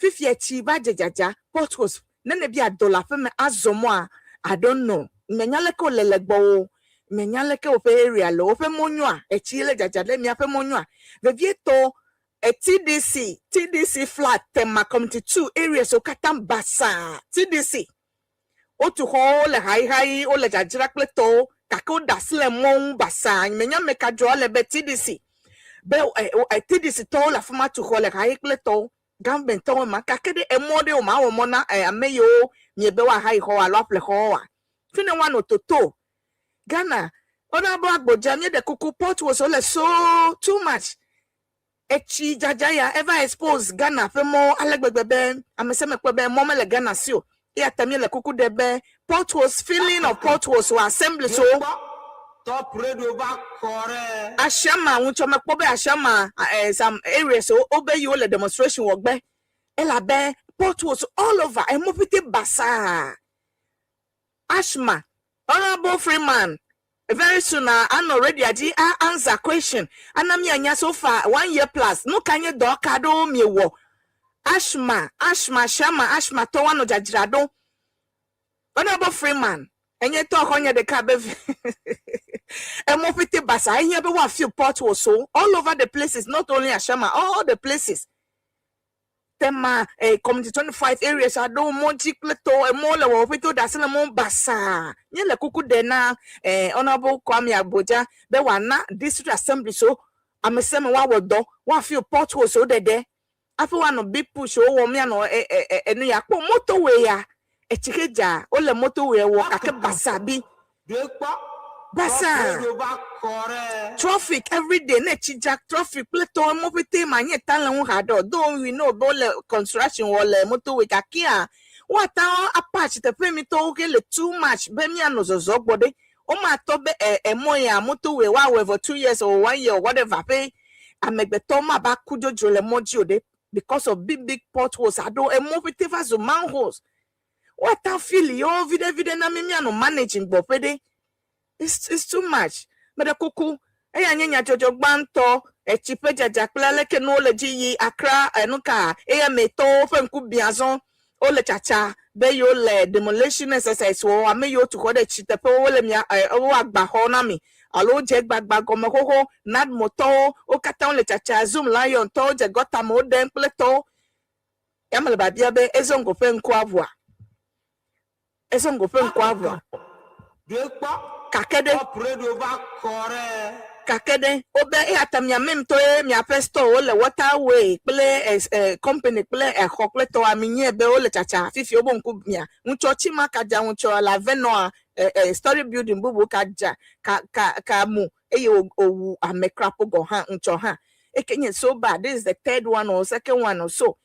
Fifia tsi va dze dzadza potholes ne nebia dɔ le aƒeme azɔ mɔa I don't know. Menya aleke wòle le gbɔwò. Menya aleke woƒe area le. Woƒe mɔ nyoa? Etsi le dzadza ɖe miaƒe mɔ nyoa? Vevietɔ e TDC, TDC flat Tema Community 2 areas wo katã basaa. TDC. Wotu xɔwo le hayihayi, wole dzadzra kple tɔwo gake woɖe asi le mɔ ŋu basaa. Menya ame ka dzɔ ele be TDC be e, e, TDC tɔwo le afi ma tu xɔ le hayi kple tɔwo. Government tɔwo ma gake ɖe emɔ ɖe wo ma wɔ mɔ na e, ame yiwo miebe woahayi xɔ alo aƒle xɔwo wa. Fi ne woanɔ toto. Ghana, Honorable Agbodza, míeɖe kuku potholes wole so too much. Etsi dzadza ya eva expose Ghana ƒe mɔwo ale gbegbe be ame sia ame kpɔe be mɔ mele Ghana si o. Eya ta míele kuku ɖe be potholes, filling of potholes wɔ assemblies wo. Top Radio va kɔ ɖe. Asiama ŋutsɔ mekpɔ be Asiama eh, some areas wo wobe yiwo le demonstration wɔ gbe elabe potholes all over emɔ ƒete basaa. Ashma, Honorable Freeman, very soon na anɔ radio dzi a answer question ana mianya so far one year plus nu ka nye dɔ ka ɖewo miewɔ. Ashma, Ashma, Shama, Ashma tɔwo anɔ dzadzra ɖo. Honorable Freeman, enye tɔ xɔ nye ɖeka be emɔ ƒete basa ehiã be woafill potholes so all over the places, not only Ashama, all the places. Tema eh, Community 25 areas aɖewo mɔ dzi kple tɔwo emɔwo le wɔwɔ ƒete woɖe asi le mɔ basaa. Míele kuku ɖe na eh, Honorable Kwame Agbodza be wòana district assembly so ame sia ame woawɔ dɔ woafill potholes wo ɖeɖe hafi woanɔ big push wo wɔm mianɔ e, e, e, enu ya kpɔ motorway ya etsi xe dza wole motorway wɔ gake basa bi Ɖe kpɔ. Basa. Top Radio va kɔ ɖe. Traffic everyday ne tsi dza traffic kple tɔwo emɔ ƒete ma nye ta le ŋu haɖe o though we know be wole construction wɔ le motorway gakea woata apatch teƒe mi tɔwo ke le too much be mianɔ zɔzɔ gbɔ ɖe womatɔ be e, emɔ ya motorway woawɔe for 2 years or one year or whatever ƒe amegbetɔ ma ba ku dzodzro le mɔ dzi o ɖe because of big big potholes aɖewo emɔ ƒete va zu manholes woata fill yewo viɖe viɖe na mi mianɔ managing gbɔ ƒe ɖe it's too much. Meɖe kuku eya nye nyadzɔdzɔ gbãtɔ etsi ƒe dzadza kple aleke nuwo le dzi yi Accra enuka eya me tɔwo ƒe ŋku bia zɔ wole tsatsa be yewo le demolition exercise wɔ ame yiwo tu xɔ ɖe tsi teƒewo wole mia ɛ wo agba xɔ na mi alo wodze gbagba gɔme xoxo NADMO tɔwo wo katã wole tsatsa Zoom Lion tɔwo dze gɔta me wo ɖem kple tɔwo ya me le babia be ezongo ƒe ŋku aʋua ezongo ƒe ŋku aʋua Ɖe kpɔ. Kake ɖe Top Radio va kɔ ɖe. Kake ɖe wobe eya ta miame ŋutɔ ye miaƒe store wole waterway kple ɛ ɛ company kple exɔ kple tɔwo ami nye be wole tsatsa fifi wobe ŋku mia ŋutsɔ tsi ma ka dza ŋutsɔ le avenɔa ɛ ɛ story building bubu ka dza ka ka ka mu eye owu ame krapo gɔ hã ŋutsɔ hã eke nye so bad. This is the third one or second one or so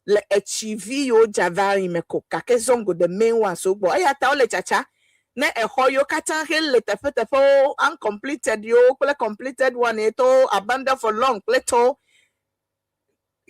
le etsi vi yiwo dza va yi me ko gake Zongo the main one so gbɔ eya ta wole tsatsa ne exɔ yiwo katã he le teƒe teƒewo uncompleted yiwo kple completed one yi tɔwo abandoned for long kple tɔwo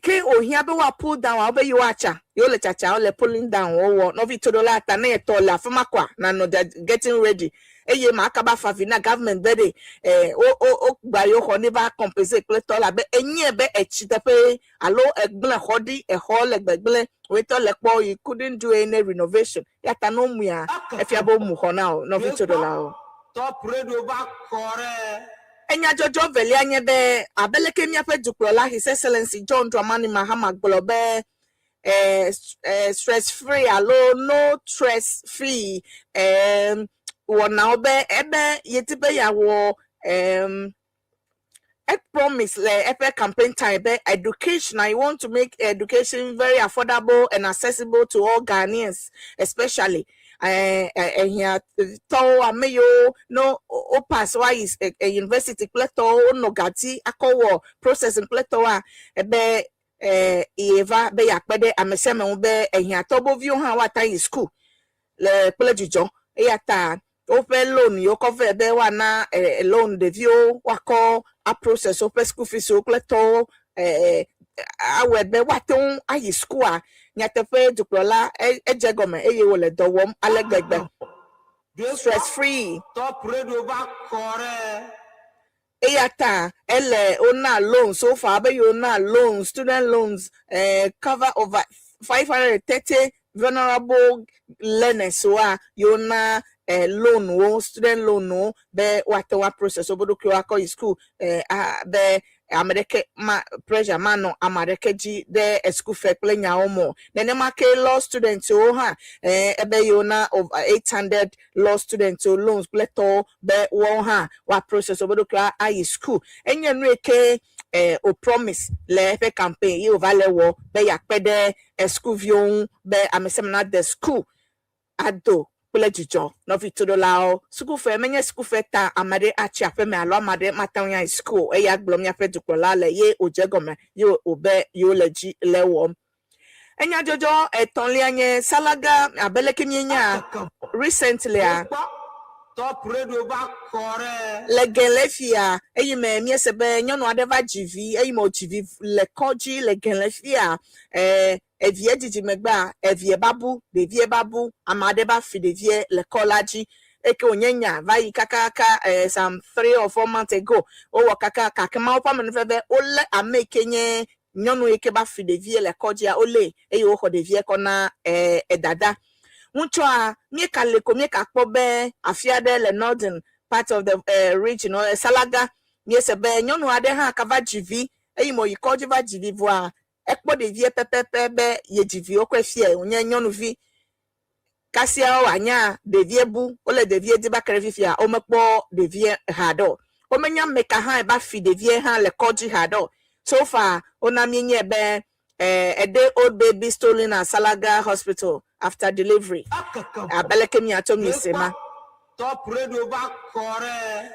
ke wòhiã be woa pull down wo be yewo atsa yewo le tsatsa wole pulling down wowɔ nɔvi toɖola ta ne etɔ le afi ma koa nanɔ getting ready eye ma kaba fa vi na government be ɖe eh, wo wo wo gba yewo xɔ ne va compensate kple tɔ la be enye be etsi teƒe alo egblẽ xɔ ɖi exɔ le gbegblẽ wòetɔ le kpɔ you couldn't do any renovation ya ta no muya efia be womu xɔ na o nɔvi toɖolawo. Top Radio va kɔ ɖe. Enyadzɔdzɔ velia nye be abe leke míaƒe dukplɔla His Excellency John Dramani Mahama gblɔ be eh, eh, stress free alo no stress free eh, wɔnawo be ebe yedi be yeawɔ e promise le eƒe campaign time be education, I want to make education very affordable and accessible to all Ghanaians, especially ehia tɔwo ame yiwo no wo pass woayi university kple tɔwo wonɔ gati akɔ wɔ processing kple tɔwoa ebe yeva be yeakpe ɖe ame sia ame ŋu be ehiãtɔ boviwo hã woata yi school le kple dzidzɔ eya ta. Woƒe loan yi wokɔ vɛ be woana loan ɖeviwo woakɔ a process woƒe school fees wo kple tɔwo awɔe be woate ŋu ayi sukua. Nyateƒe dukplɔla edze gɔme eye wòle dɔ wɔm ale gbegbe. Stress free. Top Radio va kɔ ɖe. Eya ta ele wona loans so far be yewona loans, student loans cover over 530 vulnerable learners woa yewona loan wo, student loan wo, be woate ŋu process woƒe ɖokuiwo akɔ yi school be ame ɖeke ma pressure manɔ ame aɖeke dzi ɖe school fe kple nyawo me o. Nenema ke law students wo hã ebe yewona over 800 law students wo loans kple tɔwo be woawo hã woa process woƒe ɖokuiwo ayi school. Enye nu yi ke o promise le eƒe campaign ye wòva le wɔ be yeakpe ɖe sukuviwo ŋu be ame sia ame nade school ado kple dzidzɔ. Nɔvi toɖolawo, sukufe menye sukufe ta ame aɖe atsi aƒeme alo ame aɖe mate ŋu ayi school. Eya gblɔ míaƒe dukplɔla le ye wòdze gɔme ye wòbe yewo le dzi le wɔm. Enyadzɔdzɔ etɔ̃lia nye Salaga abe leke míenya recently a Top Radio va kɔ ɖe. Le Gele fia eyi me míese be nyɔnu aɖe va dzi vi eyi me wòdzi vi le kɔdzi le Gele fia evie dzidzi megbea evie ba bu ɖevie ba bu ame aɖe ba fi ɖevie le kɔ la dzi eke wònye nya va yi kakaka some 3 or 4 months ago wowɔ kaka gake Mawu ƒe amenuveve wolé ame yi ke nye nyɔnu yi ke ba fi ɖevie le kɔdzia wolé eye woxɔ ɖevie kɔ na edada. Ŋutsua míeka le ko míeka kpɔ be afi aɖe le northern part of the region Salaga míese be nyɔnu aɖe hã kava dzi vi eyi me wòyi kɔdzi va dzi vi vɔa ekpɔ ɖevie pɛpɛpɛ be yedzi vi wokɔe fia wònye nyɔnuvi kasia wòanya ɖevie bu wole ɖevie di ba ke ɖe fifia womekpɔ ɖevie haɖe o womenya ame ka hã ba fi ɖevie hã le kɔdzi haɖe o. So far wona míenye be a day old baby stolen at Salaga Hospital after delivery. Abe leke miatso mi se ma. Top Radio va kɔ ɖe.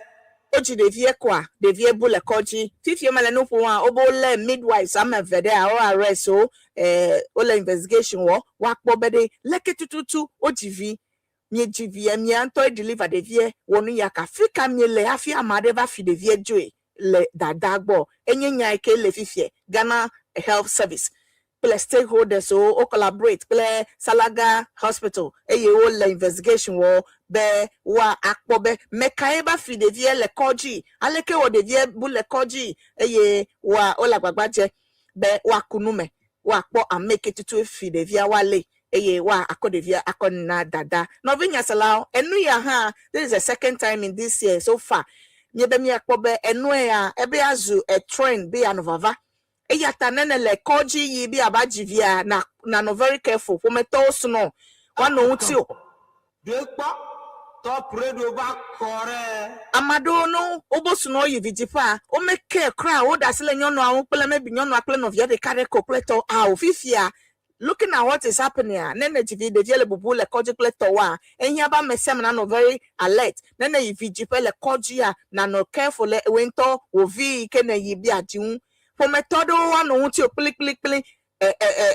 Wodzi ɖevie koa ɖevie bu le kɔdzi fifie me le nu ƒom a wobe wolé midwives ame eve ɖe wo arrest wo wole investigation wɔ woakpɔ be ɖe leke tututu wodzi vi miedzi via mia ŋutɔ deliver ɖevie wɔ nu ya ka fi ka miele hafi ame aɖe va fi ɖevie dzoe le dada gbɔ. Enye nya yi ke le fifie Ghana Health Service kple stakeholders wo wo collaborate kple Salaga Hospital eye wole investigation wɔ be woa akpɔ be mekae ba fi ɖevie le kɔdzi aleke wɔ ɖevie bu le kɔdzi eye woa wole agbagba dze be woaku nu me woakpɔ ame ke tutu fi ɖevia woale eye woa akɔ ɖevia akɔ na dada. Nɔvi nyaselawo enu ya hã this is the second time in this year so far míebe míakpɔ be enu ya ebe azu a trend be anɔ vava eya ta nene le kɔdzi yi bi aba dzi via na nanɔ very careful ƒometɔwo srɔ̃ woanɔ ŋuti o. Ɖekpɔ Top Radio va kɔ ɖe. Ame aɖewo no wobo srɔ̃ yi vidziƒea womeke kura woɖe asi le nyɔnua ŋu kple maybe nyɔnua kple nɔvia ɖeka ɖe ko kple tɔ awo fifia. Looking at what is happening a nene dzi vi ɖevia le bubu le kɔdzi kple tɔwoa ehiã be ame sia ame nanɔ very alert nene yi vidziƒe le kɔdzia nanɔ careful le ewe ŋutɔ wò vi yi ke ne yi bia dzi ŋu ƒometɔ ɖewo anɔ ŋuti o kplikplikpli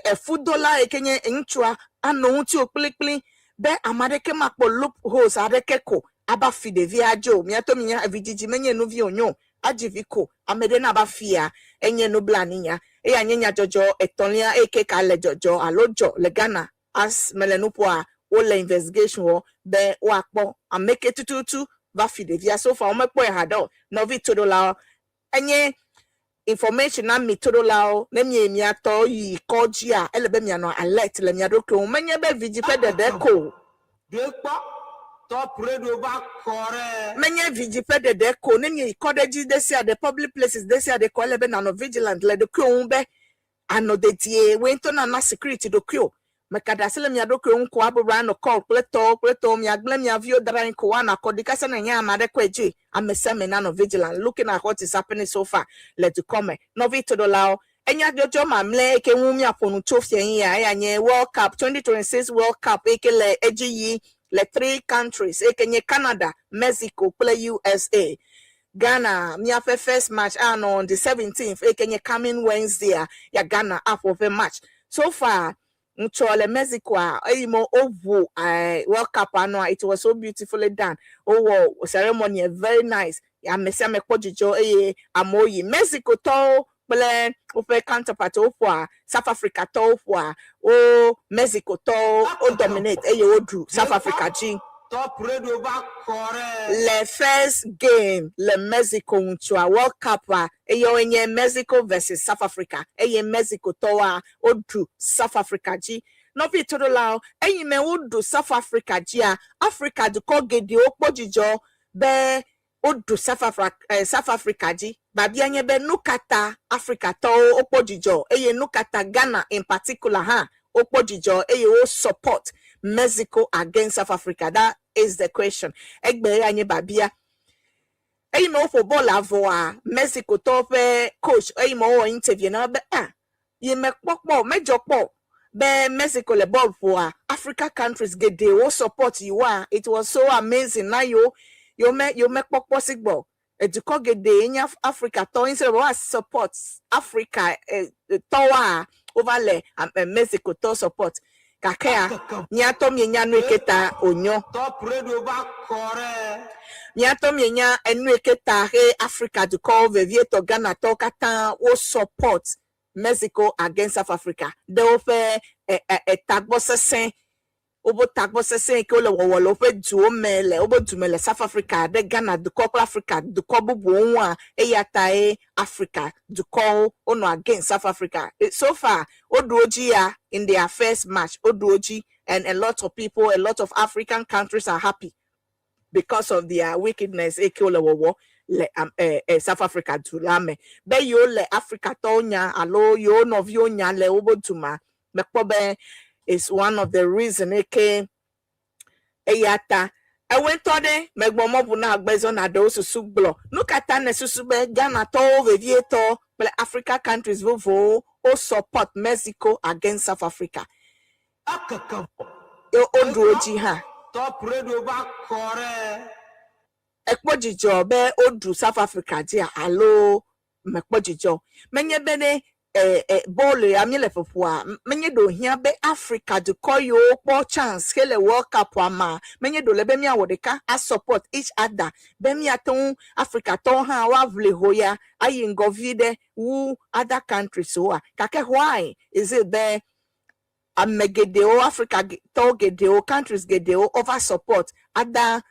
efudola yi ke nye ŋutsua anɔ ŋuti o kplikpli be ame aɖeke makpɔ loopholes aɖeke ko aba fi ɖevia dzo miato mi nya vidzidzi menye nuvi wònyo adzi vi ko ame ɖe naba fia enye nublaninya eya nye nyadzɔdzɔ etɔ̃lia eyi ke ka le dzɔdzɔ alo dzɔ le Ghana as mele nu ƒoa wole investigation wɔ be woakpɔ ame ke tututu va fi ɖevia. So far womekpɔe haɖe o. Nɔvi toɖolawo enye information na mi toɖolawo ne mie miatɔ yi kɔdzia ele be mianɔ alert le mia ɖokuiwo ŋu menye be vidziƒe ɖeɖe ko. Ɖekpɔ Top Radio va kɔ ɖe. Menye vidziƒe ɖeɖe ko ne mie yi kɔ ɖe dzi ɖe sia ɖe public places ɖe sia ɖe ko ele be nanɔ vigilant le ɖokuiwo ŋu be anɔ dedie woe ŋutɔ nana security ɖokuiwo meka ɖe asi le mia ɖokuiwo ŋu ko abubra anɔ call kple tɔwo kple tɔwo miagblẽ mia viwo da ɖe anyi ko woanɔ akɔ ɖi kasa ne nye ame aɖe kɔe dzoe. Ame sia ame nanɔ vigilant looking at what is happening so far le dukɔ me. Nɔvi toɖolawo enyadzɔdzɔ mamlɛ yi ke ŋu míaƒo nu tso fia yi ya eya nye World Cup 2026 World Cup yi ke le edzi yi le three countries yi ke nye Canada, Mexico kple USA. Ghana míaƒe first match anɔ on the 17th yi ke nye coming Wednesday a ya Ghana aƒo ƒe match. So far Ŋutsɔ le Mexicoa eyi me woʋu World Cup nɔa, it was so beautifully done. Wowɔ ceremony very nice. Ame sia ame kpɔ dzidzɔ eye amewo yi. Mexico tɔwo kple woƒe counterpart woƒoa South Africa tɔwo ƒoa wo Mexico tɔwo wo dominate eye woɖu South Africa dzi. Top Radio va xɔ ɖe. Le first game le Mexico ŋutsua World Cup a eyawoe nye Mexico versus South Africa eye Mexico tɔwoa woɖu South Africa dzi. Nɔvi toɖolawo, eyi me woɖu South Africa dzia, Africa dukɔ geɖewo kpɔ dzidzɔ be woɖu South Africa, South Africa dzi. Babia nye be nu ka ta Africa tɔwo wokpɔ dzidzɔ eye nu ka ta Ghana in particular hã wokpɔ dzidzɔ eye wo support Mexico against South Africa? That is the question. Egbe ya nye babia. Eyi me woƒo bɔl avɔa, Mexico tɔwo ƒe coach eyi me wowɔ interview na be ah, yi me kpɔkpɔ medzɔ kpɔ be Mexico le bɔl ƒoa, Africa countries geɖewo support yiwoa. It was so amazing na yewo yewo me yewo mekpɔkpɔ si gbɔ. Edukɔ geɖe nye Africa tɔwo instead of woa support Africa tɔwoa, wova le Mexico tɔ support. Gakea, miatɔ mienya nu yi ke ta wònyo. Top Radio va xɔ ɖe. Miatɔ mienya enu yi ke ta he Africa dukɔwo vevietɔ Ghana tɔwo katã wo support Mexico against South Africa. Ɖe woƒe etagbɔ sesẽ woƒe tagbɔ sesẽ yi ke wole wɔwɔ le woƒe duwo me le woƒe dume le South Africa ɖe Ghana dukɔ kple Africa dukɔ bubuwo ŋua eya tae Africa dukɔwo wonɔ against South Africa. So far woɖu wo dzi ya in their first match woɖu wo dzi and a lot of people, a lot of African countries are happy because of their wickedness eke wole wɔwɔ le South Africa du la me. Be yewo le Africa tɔwo nya alo yewo nɔviwo nya le woƒe du ma mekpɔ be is one of the reason eke eya ta ewoe ŋutɔ ɖe megbɔ mɔbu na agbezɔ na ɖewo susu gblɔ. Nu ka ta ne susu be Ghana tɔwo vevietɔ kple Africa countries vovovowo wo support Mexico against South Africa? Ekeke vɔ. Woɖu wo dzi hã. Top Radio va xɔ ɖe. Ekpɔ dzidzɔ be woɖu South Africa dzia alo mekpɔ dzidzɔ? Menye be ne bɔɔlu ya míele ƒoƒoa, menye ɖe wòhiã be Africa dukɔ yiwo kpɔ chance hele World Cup ma, menye ɖe wòle be míawɔ ɖeka a support each other be míate ŋu Africa tɔwo hã woaʋli ho ya ayi ŋgɔ vi ɖe wu other countries woa? Gake why is it be ame geɖewo Africa tɔwo geɖewo countries geɖewo over support other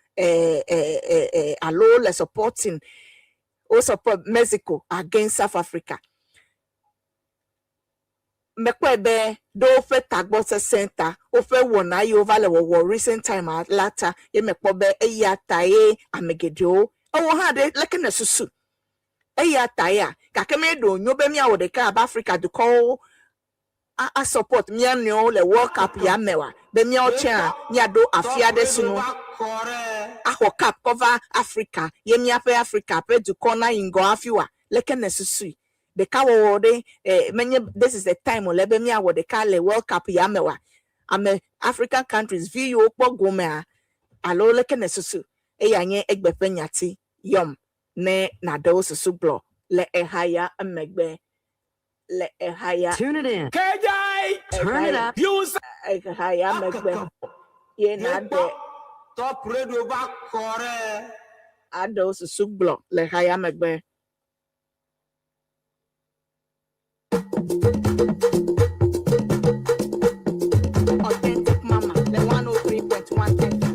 alo le supporting wo support Mexico against South Africa? Mekpɔe be ɖe woƒe tagbɔ sesẽ ta woƒe wɔna yi wova le wɔwɔ recent time la ta ye mekpɔ be eya ta ye ame geɖewo ewɔ hã ɖe leke ne susu eya ta ya gake me ɖe wònyo be míawɔ ɖeka abe Africa dukɔwo a support mía nɔewo le World Cup ya me wa be míawo tsɛa míaɖo afi aɖe sinu axɔ cup kɔ va Africa ye míaƒe Africa ƒe dukɔ na yi ŋgɔ hafi wa leke ne susui ɖekawɔwɔ ɖe menye this is the time wòle be míawɔ ɖeka le World Cup ya me wa ame African countries vi yiwo kpɔ gomea alo leke ne susu eya nye egbe ƒe nyati yɔm ne naɖewo susu gblɔ le eha ya emegbe le eha ya Tune it in. KJ, Turn it up. use eha ya megbe ye naɖe Top Radio va xɔ ɖe. aɖewo susu gblɔ le ha ya megbe. Authentic Mama, the 103.1 FM.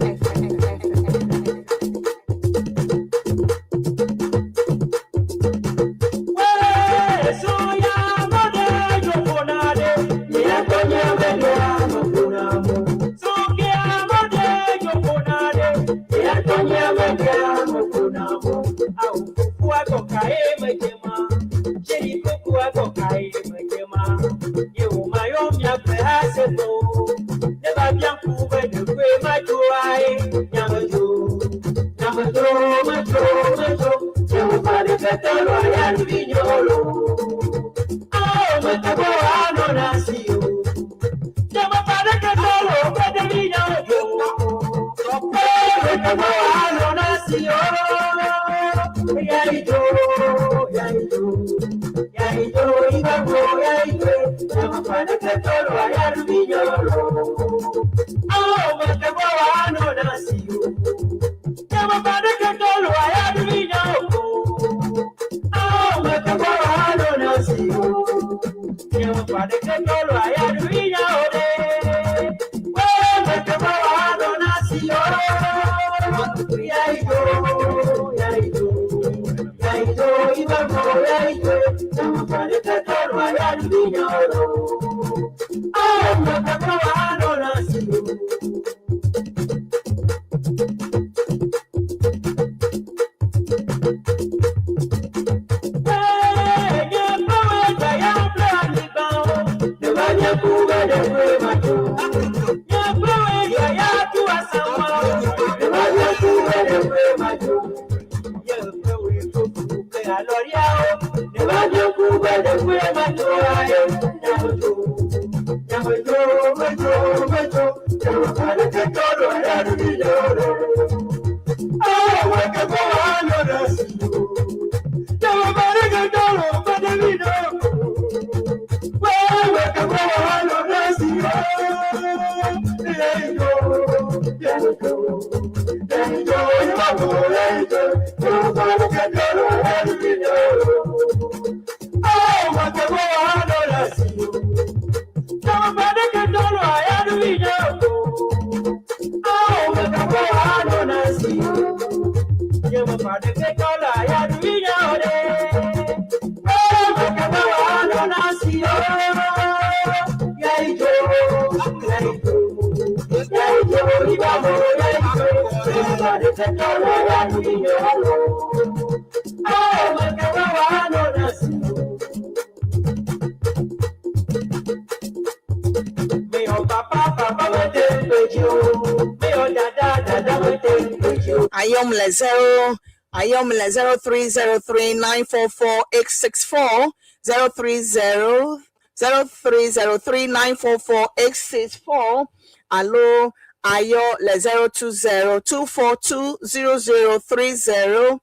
Ayom le zero Ayom le 0303944864 030 0303944864 Alo Ayo le 0202420030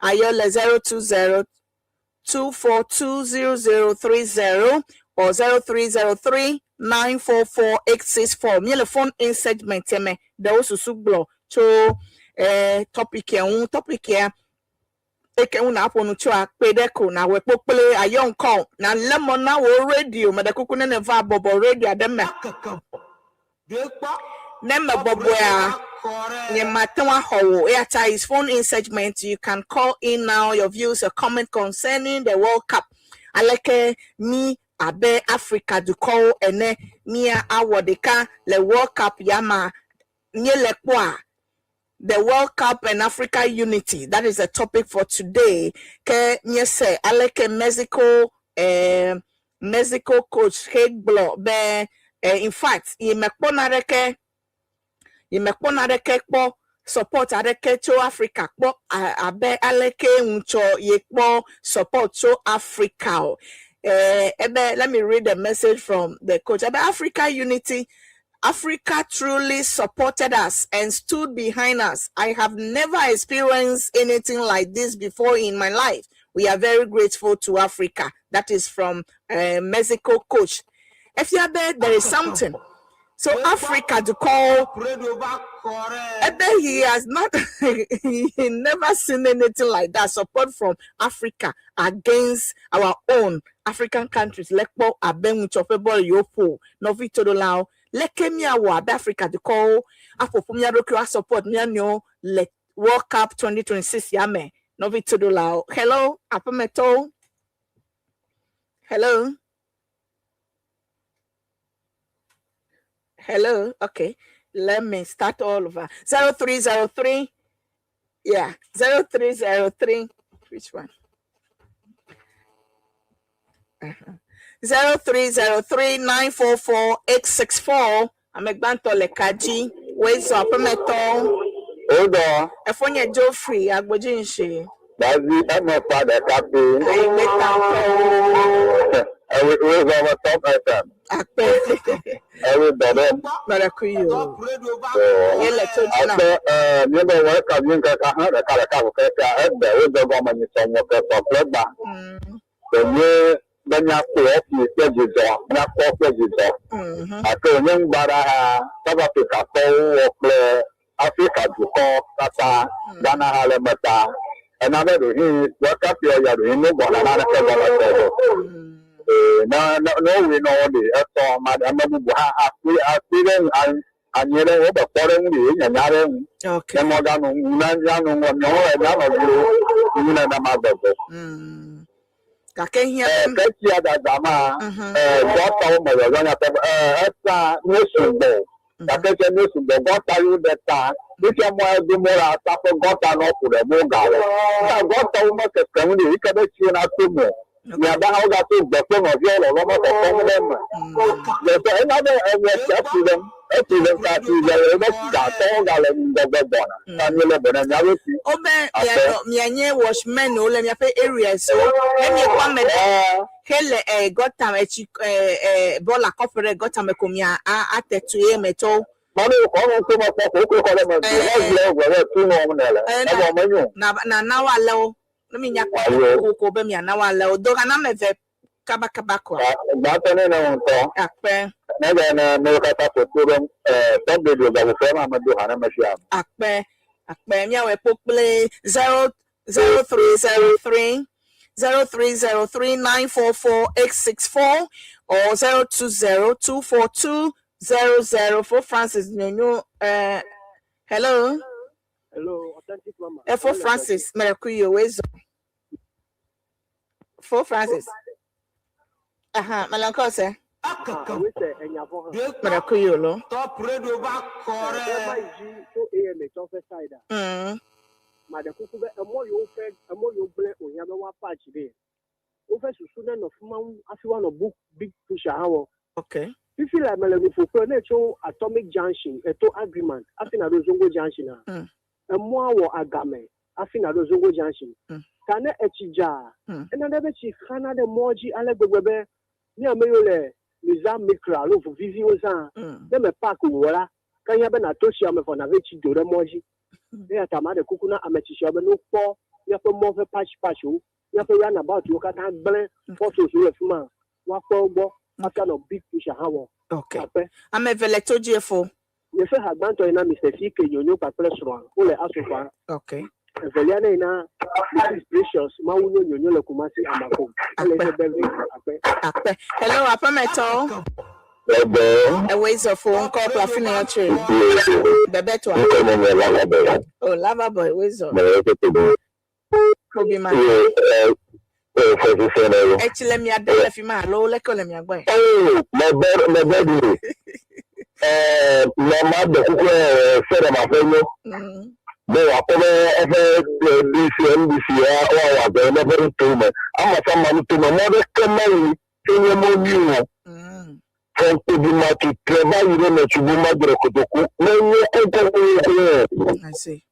Ayo le 0202420030 or 0303944864 Míele phone in segment me ɖewo susu gblɔ tso topic ŋu topic ya eke ŋu naƒo nu tso akpe ɖe ko nawɔe kpokple ayɔ ŋkɔ na lé mɔ na wo radio me ɖe kuku ne ne va bɔbɔ radio aɖe me ne me bɔbɔea nye mate ŋu axɔ wo eya ta is phone in segment. You can call in now, your views, your comment concerning the World Cup. Aleke mi abe Africa dukɔwo ene mia awɔ ɖeka le World Cup ya ma míele kpɔa? The World Cup and Africa unity, that is the topic for today. Ke míese aleke Mexico coach he gblɔ be in fact yi mekpɔna ɖeke yi mekpɔna ɖeke kpɔ support aɖeke tso Africa kpɔ abe aleke ŋutsɔ ye kpɔ support tso Africa o. Ebe let me read the message from the coach. Ebe Africa unity. Africa truly supported us and stood behind us. I have never experienced anything like this before in my life. We are very grateful to Africa. That is from Mexico coach. If you bet there is something. So Africa to call Ebe he has not he never seen anything like that. Support from Africa against our own African countries. Lekpo abe ŋutsɔ ƒe bɔl yewo nɔvi todolawo leke miawɔ abe Africa dukɔwo aƒoƒu mía ɖokuiwo asupport mía nɔewo le World Cup 2026 ya me nɔvi todolawo. Hello, aƒemetɔwo. Hello. Hello. Okay. Let me start all over. 0303. Yeah. 0303. Which one? 0303944864. Amegbantɔ le ka dzi. Woezɔ aƒemetɔwo. Wodɔ Efonye Geoffrey Agbodzi Nshi. Davi eme fa ɖeka ƒe. Ayigbetantɔwo. Ewe wozɔ be Top FM. Akpe. Ewe dɔ ɖe. Mɛrɛku yi o. Yele to dzi na. Akpe míebe wɔ eka vi ŋkeke hã ɖeka ɖeka ko keke egbe wodze gɔme nyitsɔ ŋɔ ke sɔ kple gba. Enye be míakpɔ efi kple dzidzɔ, míakpɔ kple dzidzɔ. Gake wònye ŋugbaɖa hã South Africa tɔwo wɔ kple Afrika dukɔ katã Ghana hã le eme ta. Ena be ɖohi World Cup ya ya ɖohi nu gbɔna naneke gɔme se o. Ee, ne ne ne wowɔe na wo ɖe, etɔ ma ame bubu hã akpɔe akpɔe ɖe ŋu anyi ɖe wobe kpɔ ɖe ŋu ɖe nyanya ɖe ŋu. Okay. Ne mɔganu ŋu ne mianɔ ŋu miawo mianɔ dzro ŋu nenema gbegbe. Gake hiã Ee, be ke tsia dada ma, Mhm. ee, gɔtawo me zɔzɔ nyateƒe, ee, eta nu sugbɔ o. Gake tse nu sugbɔ, gɔta yiwo ɖe ta, fifia mɔ ya do mɔ la, ta ƒe gɔta nɔ ƒo ɖe mo ga le. Ta gɔtawo me kekem ɖe, yi ke be tsiwo na to me o. Miabe hã wogato gbe kple nɔviawo lɔlɔ me kɔkɔm ɖe eme. Zɔzɔ ena be ewɔ tsi eku ɖem, eku ɖem ta tsi le wobe gatɔwo gale ŋgɔgbe gbɔna. Ta míele be ne míaɖo tsi. Wobe Aƒe. mianɔ mianye watchmen wo le miaƒe areas wo. Ne miekpɔ ame ɖe Ɛɛ, hele eh, gɔta me tsi eh, eh, bɔla kɔƒe ɖe gɔta me ko mia a ate tu ye me tɔwo. mane wokɔ nu ŋkume kpɔ ko wokɔ kɔ ɖe me Eh, vi ne gblɔ be tu nɔm nele. Eh, na Evɔ menyo. na na na woalé wo. Ne mi nya kpɔ Ayo. ko ko be miana woalé wo. Do na ame eve kabakaba koa. Gbãtɔ ne ne ŋutɔ. Akpe. Ne be ne ne wo katã ƒo to ɖom top radio gaƒoƒe ma medo ha ne me sia. Akpe. Akpe. Miawɔe kpo kple 0 03 03 0303 944864 or 020 242 004. Francis Nyonyo. Hello. Hello, authentic mama. Efo Francis Merekuyo Wezo. Fo Francis. Aha, Melankose. Wese enyafɔ hã. Merekuyo lo. Top radio ba Bɛ ma kɔrɛ. yi dzi tso AMA tsɔ ƒe side a. Ma ɖe kuku be emɔ yiwo ƒe emɔ yiwo gblẽ wòhiã be woa patch ɖe. Woƒe susu ne nɔ fi ma ŋu hafi woanɔ book big push hã wɔ. Fifi le ame le nuƒo kple ne tso Atomic Junction eto Agreement hafi na ɖo Zongo Junction a. Emɔa wɔ agame hafi na ɖo Zongo Junction. Ta ne etsi dza, ena ɖe be tsi xana ɖe mɔ dzi ale gbegbe be mi ame yiwo le Nizam Mikra alo ʋuviviwo zã ne me park wò la, ke hiã be nàto tsia me vɔ nàve tsi do ɖe mɔ dzi. Eya ta ma ɖe kuku na ame tsitsiawo be ne wokpɔ míaƒe mɔ ƒe patch patchwo, míaƒe roundabout wo katã gblẽ potholes le fi ma, woakpɔ wo gbɔ hafi anɔ big push hã wɔ. Akpe. Ame eve le to dzi efo. Yeƒe ha gbãtɔ yi na Mr. CK Nyonyo kpakple srɔ̃a wole Asofa. Evelia ne yi na Mrs. Precious Mawu nyo Nyonyo le Kumasi Amako. Ele eƒe birthday. Akpe. Akpe. Hello, aƒemetɔwo. Ɛgbɛ. Ewezo fo ŋkɔ kple afi ne yɔtri. Bebetoa. Ŋkɔ me nye Lava Boy. Oh, Lava Boy, Wezo. Mɛ yɛ tete Obi ma. Ye ɛ fɛsisɛ na yo. Etsi le mia de le fi ma alo leke le mia gbɔe? Oh, mɛ bɛ mɛ bɛ di. Ɛɛ mɛ ma ɖe kuku ɛ fɛ ɖe ma ƒe nyo. Be wòakpɔ be eƒe DC NDC ya woawɔ agbe ne eƒe nuto me. Ama sa ma nuto me mɔ ɖeke meli tso nye mɔ nyui o. From Kpodima to Treva yi ɖe Metsubu madre kotoku ne nye koko. I see.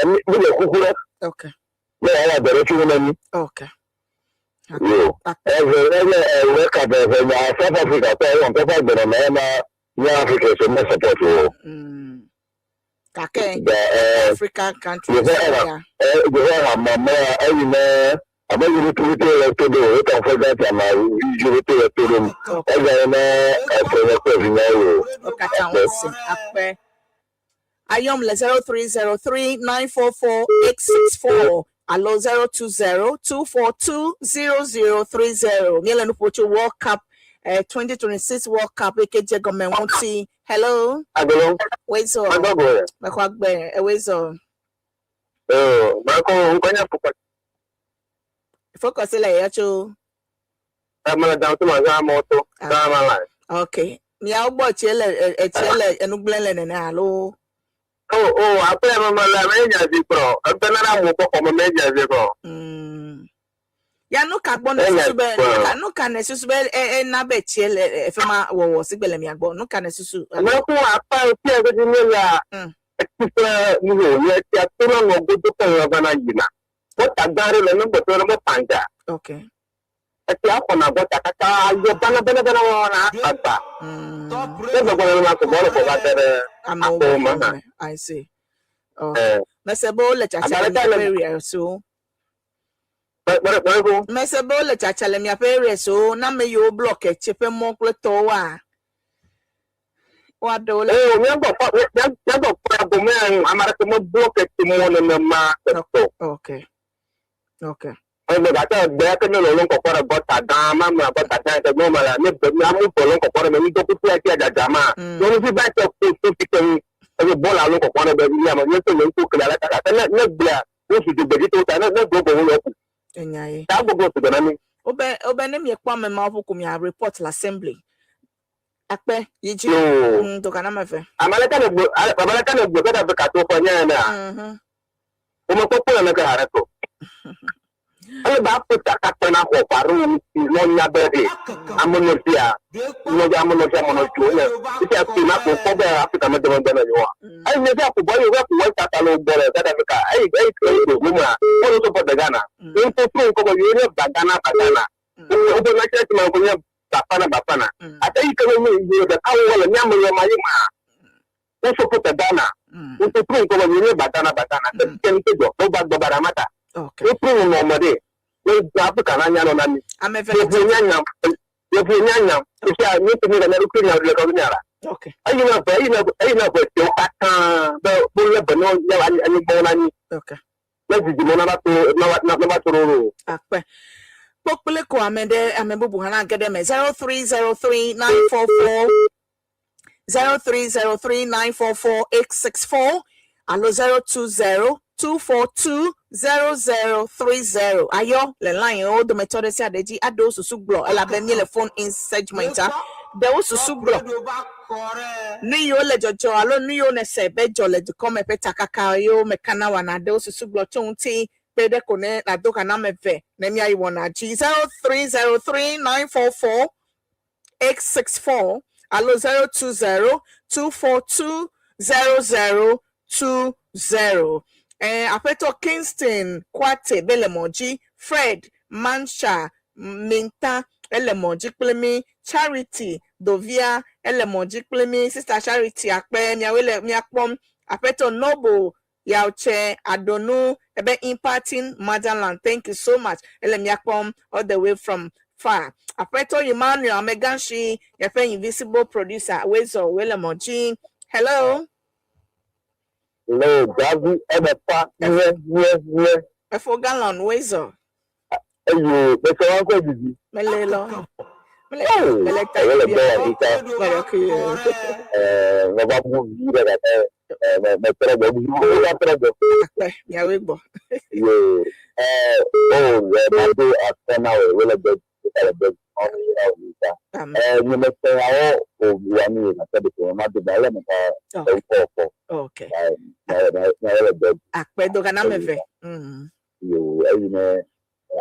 Mi mi le kuku ɖe. Ne wòawɔ agbe ɖe tso ne mi. Yo. Eve ele ewe kave eve nya South Africa tɔ ewɔ ŋutɔ ƒe agbenɔnɔ ema nye Africa so me support o. Gake Da ɛ African countries. Yeƒe era ɛ yeƒe hamame eyi ne abe yiri le to ɖo o wotɔ ƒe gata ma yiri le to ɖom. Ega yi ne efe ne kple vinyawo o. Okata wonse. Akpe. Ayom le 0303 944 864 alo 020 242 0030. Miele nuƒo tso World Cup 2026 World Cup eke dze gɔme ŋuti. Hello. Agolo. Wezo. Agogo. Mexɔ agbe ewezo. Oh, mako nkonya fuka. Focus le ya tso. Amala down to ma za moto. Za ma la. Okay. Miawo gbɔ tsie le etsie le enugblẽ le nene alo. Oh, apre ma la me nya zi pro. Ebe na mo ko ko me nya zi pro. Ya nu ka gbɔ ne Enya susu be gbɔ. nu ka ne susu be e na be tsie le efe ma wɔwɔ si gbe le mia gbɔ nu ka ne susu. Me ko apa ti e ko ni la. Ti ni ho ye ti to na no go to ko ba na yina. Ko ta gare le no go to mo panja. E ti akọ na go ta kaka yo bana bana bana na ata. Top Ne go radio. go na ko bo ko ba tere. Amewo Akpo ma ha. I see. Oh. Eh. Mese be wole tsatsa le Abalaka miaƒe le area so. Ba ba ba ko. Mese be wole tsatsa le miaƒe area so na ame yiwo block etsi ƒe mɔ kple tɔwoa. Woaɖewo le. Eh, mi go pa mi go pa go me amara ko mo block ti mo ne ma to. Egbe gake egbe ke ne lɔlɔ kɔkɔ ɖe gɔta gã ma me gɔta gã ke gbɔ me la ne gbe amu lɔlɔ kɔkɔ ɖe me ŋdɔ kuku ya tia dzadza ma. Nyɔnuvi va te ko so fi ke ŋu eye bɔl alo kɔkɔ ɖe be ya me nye se nye ŋku kli ale kaka ne ne gblea wo su dzogbe dzi to ta ne ne gbɔ gbɔ wo yɔ ku. Enya ye. Ta gbogbo su na mi. Wobe wobe ne miekpɔ ame mawo ƒo ko mia report le assembly. Akpe yi dzi. Yoo. Dɔgana me ve. Ame aleke ne gbe ame aleke ne gbe South Africa to ƒe nye enea. Womekpɔkpɔ naneke haɖe o. Ele be Afrika katã naxɔ ƒe aɖewo ŋuti ne wonya be ɖe amenɔvia, nɔvi amenɔvia amenɔviwo nye fifia kpui ma ko wokpɔ be Afrika mede megbe na yewoa. Eyi nye via ƒo eye wova ƒo West Africa le wo gbɔ le South Africa eyi eyi ke wo do gomea wo support the Ghana. Wo ŋutɔ trɔ ŋkɔ be yewo nye Bagana Bagana. Woƒe woƒe national team ŋkɔ nye Bafana Bafana. Ate yi ke ne nye yewo ɖeka wowɔ le míame ɣe ma yi ma wo support the Ghana. Wo trɔ ŋkɔ be yewo nye Bagana Bagana. Ke ke nu ke dzɔ wova gbɔ Baramata. Wotrɔ nɔnɔme ɖe. Ne Afrika na nya nɔ na mi. Ame ve Yevu nya nya yevu nya nya. Fifia mi te mi le ɖokui nya le kɔ nya la. Eyi na ʋe eyi na eyi na ʋe tewo katã be wole be ne ne anyigba na nyi. Ne dzidzime na va to na va na va to ɖo ɖo. Akpe. Kpokple ko ame ɖe ame bubu hã na ge ɖe eme. 0303944 0303944864 alo 0202420030. Ayɔ le line wo dometɔ ɖe sia ɖe dzi aɖewo susu gblɔ elabe míele phone in segment a. Ɖewo susu gblɔ nu yiwo le dzɔdzɔ alo nu yiwo nese be dzɔ le dukɔ me ƒe takaka yiwo mekana wɔna ɖewo susu gblɔ tso ŋuti kpe ɖe ko ne nàdo ga na ame eve ne míayi wɔna dzi. 0303 944 864 alo 020 242 0020. Aƒetɔ Kingston Kwate be le mɔ dzi, Fred Mancha Minta ele mɔ dzi kple mi, Charity Dovia ele mɔ dzi kple mi, Sister Charity akpe miawoe le mia kpɔm, Aƒetɔ Noble Yauche Adonu ebe imparting motherland. Thank you so much. Ele mia kpɔm all the way from far. Aƒetɔ Emmanuel Ameganshi yeƒe invisible producer Wezo wele mɔ dzi. Hello. Le Gavi eme fa nye nye nye. Efo gallon Wezo. Eyo bɛsɛ wọn kɔ didi. Mele lɔ. Mele Oh, mele ta ɛyɛ le bia. bɔ wa sisa. Mele kuye. Ɛɛ mɛ va bu vi ɖe gake ɛɛ mɛ mɛ trɔ gbɔ vi wo va trɔ gbɔ. Akpe miawoe gbɔ. Yo ɛɛ o ɛ ma do afɔ na wo wele bɛ le bɛ ɔnu yi na wo sisa. Amen. Ɛɛ nye me fɛ awɔ o wa mi ye gake ɖeko ma do ba ele me ka ewu kɔ kɔ. Okay. Ɛɛ mɛ mɛ le bɛ Akpe do kana meve. Yo eyi ne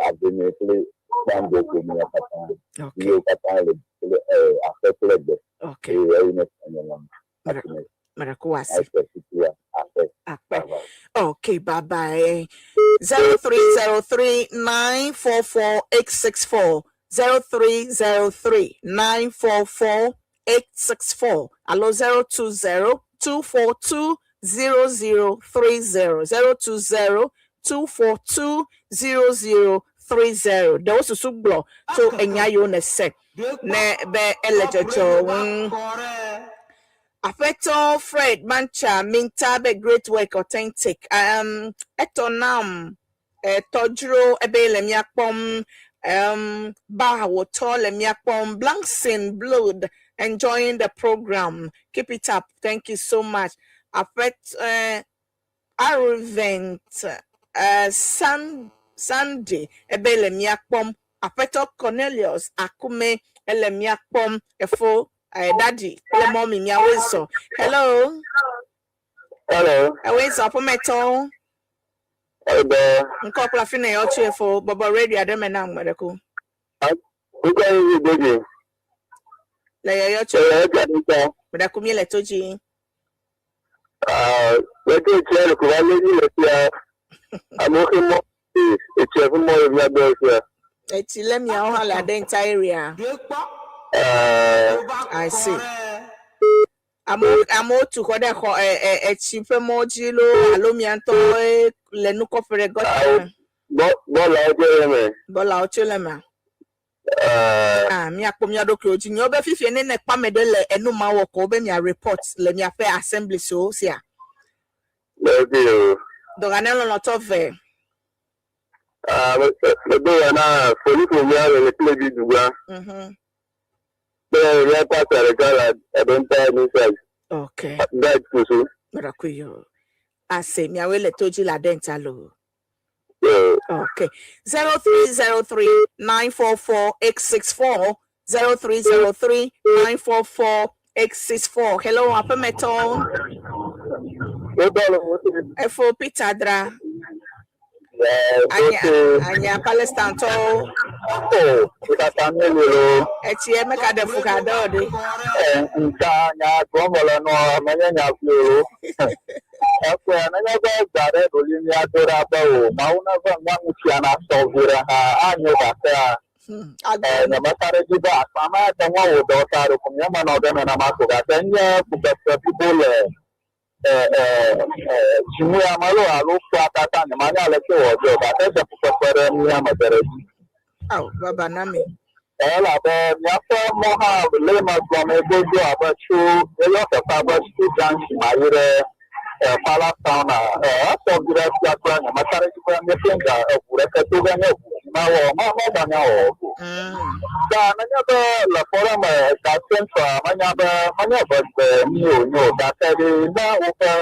aveme kple gbãgbɔ ƒomea katã. Yiwo katã le kple ɛɛ aƒe kple gbe. Eye eyi ne fɛnye la. Marakuwasi. Aƒe tutua aƒe. Akpe. Okay, bye bye. 0303 944 864. 0303 944 864. Alo 020 242 0030. 020 242 0030. Ɖewo susu gblɔ tso enya yiwo ne se ne be ele dzɔdzɔ ŋu. Aƒetɔ Fred Mancha Minta be great work, authentic. Etɔ nam tɔdzro ebe le mía kpɔm. Bahawotɔ le mía kpɔm. Blankson Blood enjoying the program. Keep it up. Thank you so much. Apet Arvent San Sunday ebe le mía kpɔm. Aƒetɔ Cornelius Akume ele mía kpɔm. Efo daddy kple mummy miawoe zɔ. Hello. Hello. Ewoe zɔ aƒemetɔwo. Ebe. Ŋkɔ kple afi ne yɔ tso efo bɔbɔ radio aɖe me na ŋgbe ɖe ko. Ŋkɔ yi gbedzi. Le yɔyɔ tso. Ɛyɛ ɛdza ŋutɔ. Gbe ɖe mi le to dzi. Aa lɛtɛ etsia le ko va lé mi le fia. Amewo xe mɔ etsia ƒe mɔ le mía gbɔ fia. Etsi le miawo hã le Adenta area. Ɛɛ I see. Amewo amewo tu xɔ ɖe xɔ ɛ ɛ etsi ƒe mɔ dzi loo alo mia ŋutɔwoe le nu kɔƒe ɖe gɔta me. Bɔ bɔlawo tso le me. Bɔlawo tso le mea. Ɛɛ Ah, miakpɔ mia ɖokuiwo dzi. Nyewo be fifie ne ne kpɔ ame ɖe le enu ma wɔ ko be mia report le miaƒe assembly siwo sia. Lɛ o. Dɔgane lɔlɔtɔ ve. Ah, medo ya na folifo mia le le kple bi dugba. Kple mia pastor ɖeka le Adenta Nisai. Okay. Guide kusu. Merakuyo. Ase miawoe le to dzi le Adenta lo. Yeah. Okay. 0303 944 864. 0303 944 864. Hello, Apemeto. Efo Peter Dra. Anya, anya Palestine to. Oh, kata mi lolo. Eti emeka de fuka do de. Nka nya gblɔm le nua menye nya fi o. Ekpe nenye be gba ɖe ɖoli míado ɖa be o mawu neve mía ŋutia na sɔ vi ɖe hã anyo gakea nyemeka ɖe edzi be akpa ma ate ŋu awɔ dɔ ta ɖeko míemenɔ ɖe nenema ko gake nye fukpekpe blibo le dzinu ya me loo alo kpɔa katã nyemanya aleke wɔ dzɔ gake edze fukpekpe ɖe mía me geɖe dzi. Aw, baba nami. Elabe míaƒe mɔ hã le me gblɔm godo abe tso míeyɔ teƒe abe School Junction ayi ɖe Palace Town a esɔ vi ɖe fia kple nyemeka ɖe edzi be míete ŋu ga eʋu ɖeke to ge nye ʋu si mawɔ meganya wɔwɔ o. Ta nenye be le kpɔɖe me ga central menya be menye vegbe mi wònye o gake ɖe ne woƒe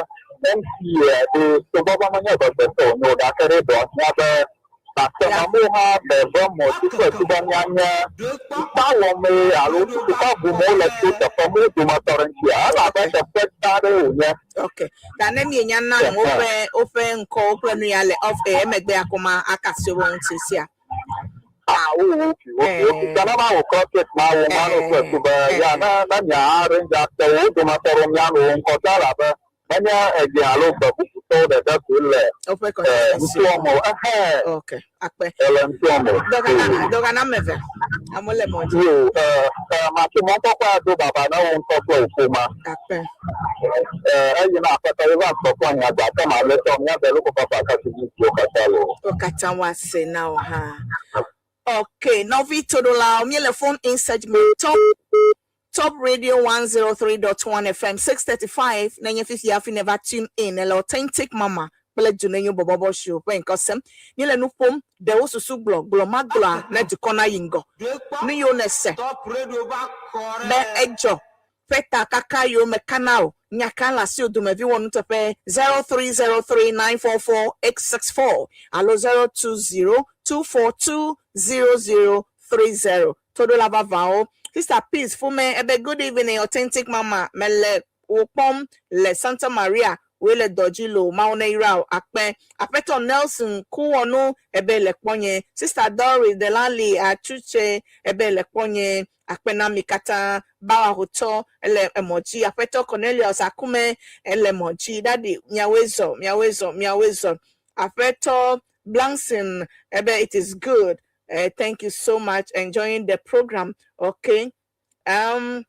MCA ɖe togbɔ be menye vegbe tɔ wònye o gake ɖe dɔ hiã be gake amewo hã be ve mɔ tukpe tu be míanye tukpa wɔmee alo tukpa ʋum wole tso teƒe mo dometɔ ɖe ŋutia elabe teƒe gã aɖe wònye. Okay. Ta ne mienya na woƒe ŋkɔwo kple nu ya le off air emegbe akoma akasi wo ŋuti sia. Ah, okay. Kana ma wo cross ma wo ma no kpe tu be ya na na nya arrange akpe wo dometɔ ɖewo míanɔ wo ŋkɔ ta elabe menye edze alo gbe bubutɔwo ɖeɖe koe le Woƒe constituency. ŋutoa me o. Ehe, Okay. Akpe. ele ŋutoa me. Dɔga na meve. Amewo le mɔ dzi. Yo, matu mɔkpɔkpɔ ado baba na wo ŋutɔ kple wò ƒomea. Akpe. Eye na aƒetɔ ye va kpɔkpɔ nya gba ke ma le tɔ mía be loko papa kasi dzi siwo katã le. Wo katã woase na wo hã. Okay, nɔvi toɖolawo, míele phone in segment Top Radio 103.1 FM 6:35 nenye fifia hafi neva tune in ele Authentic Mama kple Dunenyo Bɔbɔbɔ Show ƒe ŋkɔsem. Míele nu ƒom ɖewo susu gblɔ gblɔ magblɔa ne dukɔ na yi ŋgɔ. Nu yiwo ne se be edzɔ ƒe ta kaka yiwo me kana o nya ka le asi dumevi wɔ nuteƒe 0303 944 864 alo 020 242 0030. Toɖola vavãwo. Sister Peace Fume ebe good evening, Authentic Mama, mele wò kpɔm le Santa Maria wòe le dɔ dzi lo mawu ne yra o akpe. Aƒetɔ Nelson Kuwɔnu ebe le kpɔnye. Sister Doris Delali Atsuche ebe le kpɔnye akpe na mi katã. Bawa Hotɔ ele emɔ dzi. Aƒetɔ Cornelius Akume ele mɔ dzi. Daddy miawoe zɔ miawoe zɔ miawoe zɔ. Aƒetɔ Blankson ebe it is good. Thank you so much. Enjoying the program. Okay. Aƒetɔ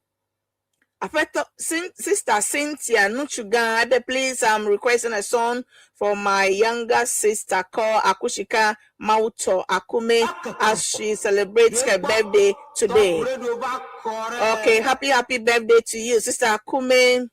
Sister Cynthia Nuchuga, ebe please, I'm requesting a song for my younger sister called Akushika Mauto Akume as she celebrates her birthday today. Okay, happy, happy birthday to you, Sister Akume,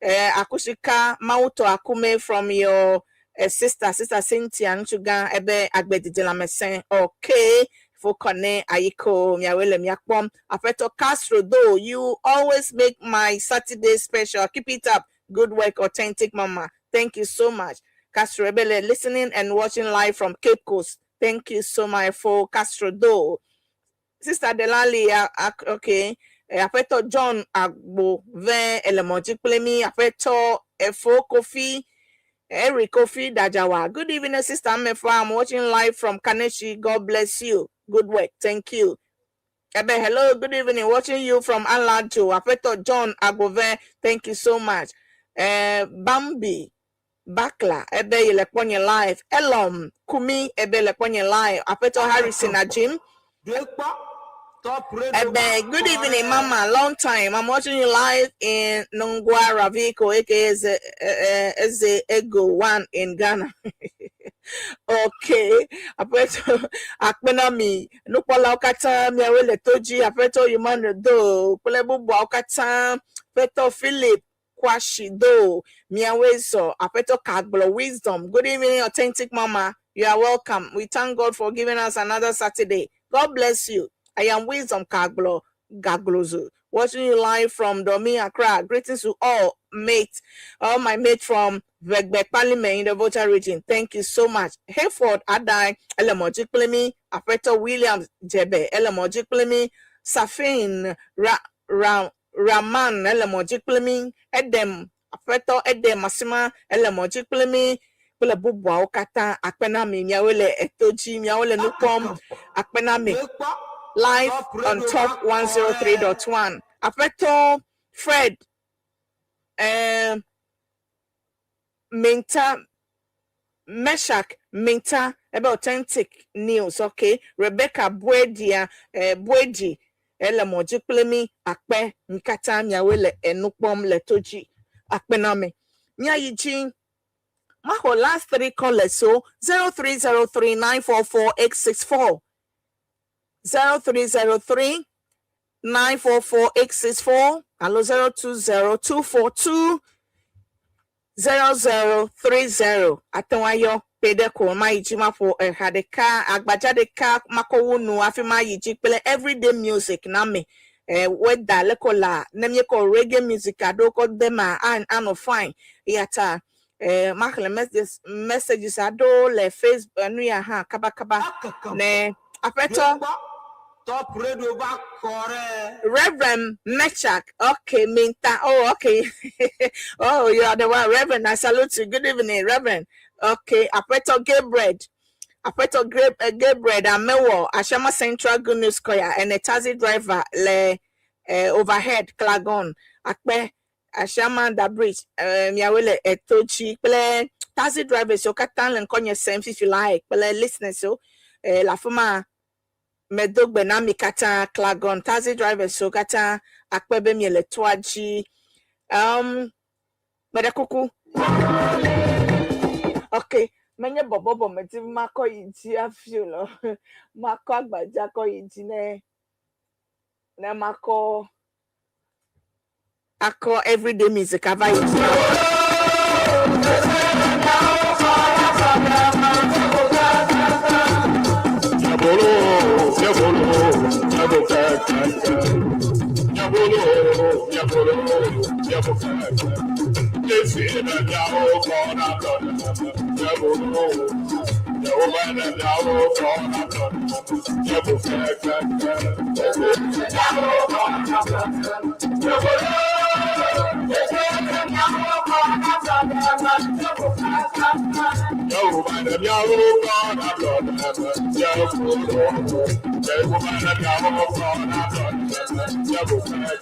Akushika Mauto Akume from your sister, Sister Cynthia Nuchuga, ebe agbedidilamesen. Okay. Fokone Ayiko miawele miakpom. Aƒetɔ Castro, though, you always make my Saturday special. Keep it up. Good work, Authentic Mama. Thank you so much. Castro Ebele, listening and watching live from Cape Coast. Thank you so much for Castro though. Sister Delali, okay. Aƒetɔ John Agbo ve elemoji kplemi. Aƒetɔ Efo Kofi. Eric Kofi Dajawa. Good evening, Sister Mefa. I'm watching live from Kaneshi. God bless you. Good work. Thank you. Ebe, hello, good evening. Watching you from Alajo. Aƒetɔ John Agbove. Thank you so much. Bambi Bakla. Ebe Yeleponye live. Elom Kumi. Ebe Leponye live. Aƒetɔ Harrison Ajim. Ebe, good evening, Mama. Long time. I'm watching you live in Nungwa Raviko, aka Eze Ego 1 in Ghana. Okay. Aƒetɔ Akpenami. Nukpɔlawo katã miawoe le to dzi. Aƒetɔ Emmanuel Do kple bubuawo katã. Aƒetɔ Philip Kwashi Do miawoe zɔ. Aƒetɔ Kagblɔ Wisdom. Good evening, Authentic Mama. You are welcome. We thank God for giving us another Saturday. God bless you. I am Wisdom Kaglo Gaglozu, watching you live from Domi Accra. Greetings to all mates, all my mates from Vegbe Parliament in the Volta region. Thank you so much. Hayford Adai, Elemoji Plemi, Apeto Williams Jebe, Elemoji Plemi, Safin Ra, Ra, Raman, Elemoji Plemi, Edem, Apeto Edem Masima, Elemoji Plemi, kple bubuawo katã akpe na mi miawo le eto dzi miawo le nu kpɔm akpe na mi live on Top 103.1. Apeto Fred Minta Meshak Minta about authentic news. Okay, Rebecca Buedia Bueji ele mɔdzi kple mi akpe mi katã miawoe le enu kpɔm le to dzi akpe na mi. Míayi dzi maxɔ last three callers, so 0303944864, 0303944864 alo 0202420030. Ate ŋu ayɔ pe ɖe ko mayi dzi maƒo eha ɖeka agbadza ɖeka makɔwo nu hafi mayi dzi kple everyday music na me weda le ko la ne míekɔ reggae music aɖewo kɔ de ma anɔ fine eya ta maxlẽ messages aɖewo le Facebook nu ya hã kabakaba ne aƒetɔ. Top Radio ba kɔrɛ. Reverend Mechak. Okay, Minta. Oh, okay. Oh, you are the one. Reverend, I salute you. Good evening, Reverend. Okay, Apeto Gabriel. Apeto Gabriel Amewo, Ashama Central Good News Choir, and a taxi driver, le overhead, Klagon. Akpe, Ashama da bridge, miawele etochi, kple taxi driver, so katan le nkonye sem if you like, kple listener, so, la fuma medo gbe na mi katã Klagon taxi drivers so katã akpe be miele toa dzi meɖe kuku ok menye bɔbɔbɔ medi be makɔ yi dzi hafi o lɔ makɔ agbadza kɔ yi dzi ne ne makɔ akɔ everyday music ava yi dzi. Nyabolo, nyabolo, nyabo kaka. Nyabolo, nyabolo, nyabo kaka. Esi na nyabo kona kona. Nyabolo, nyabo na nyabo kona kona. Nyabo kaka. Nyabo kona kona. Nyabolo, nyabo kona kona. Nyabo kaka. Nyabo na nyabo kona kona. Nyabolo, nyabo na nyabo kona kona. Nyabo kaka. Nyabo kona kona.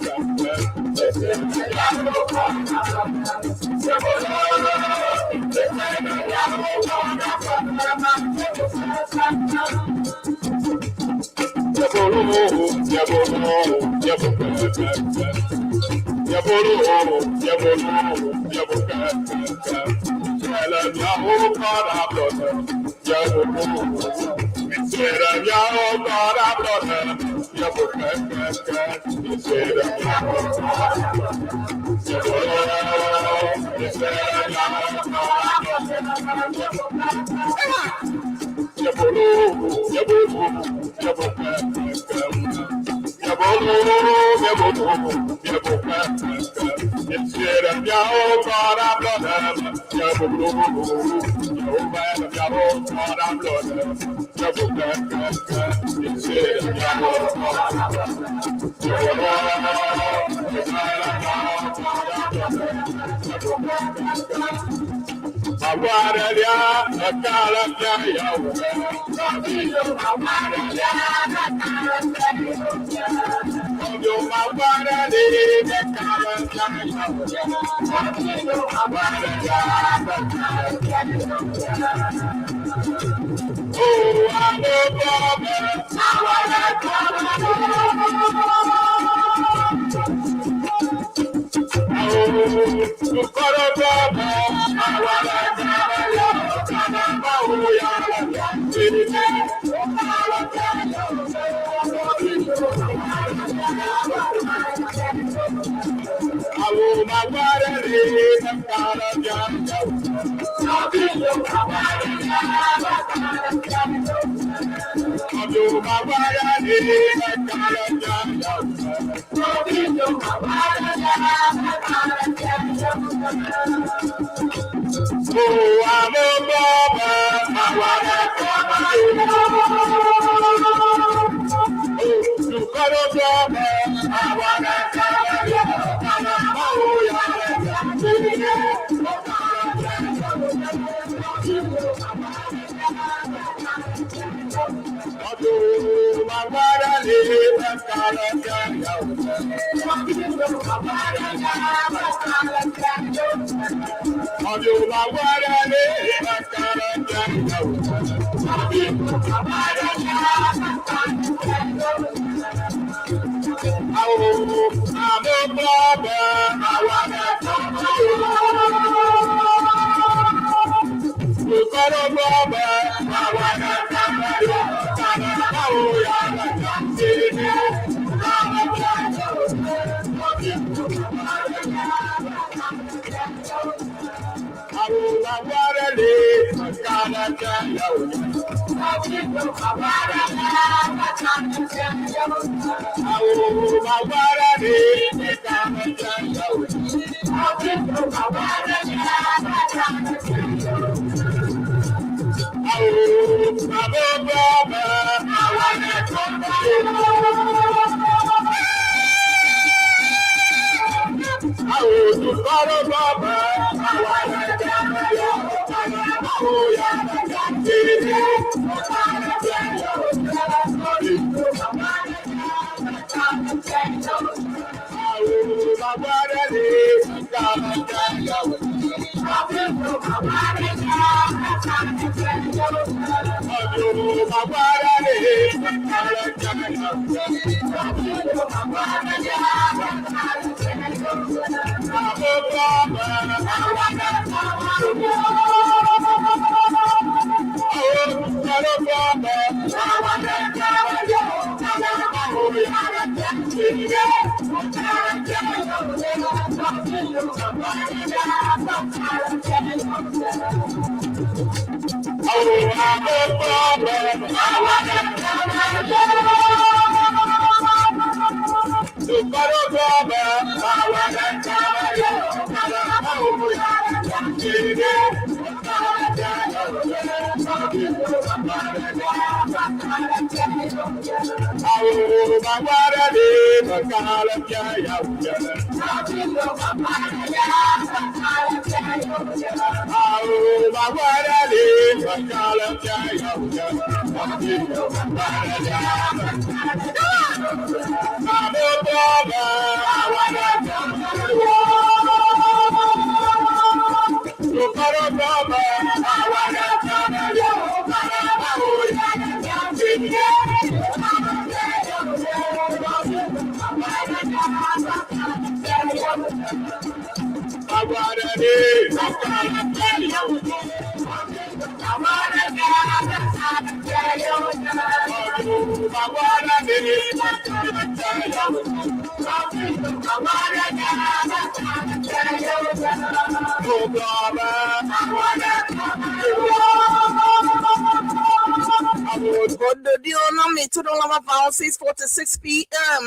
To the love of 6:46 p.m.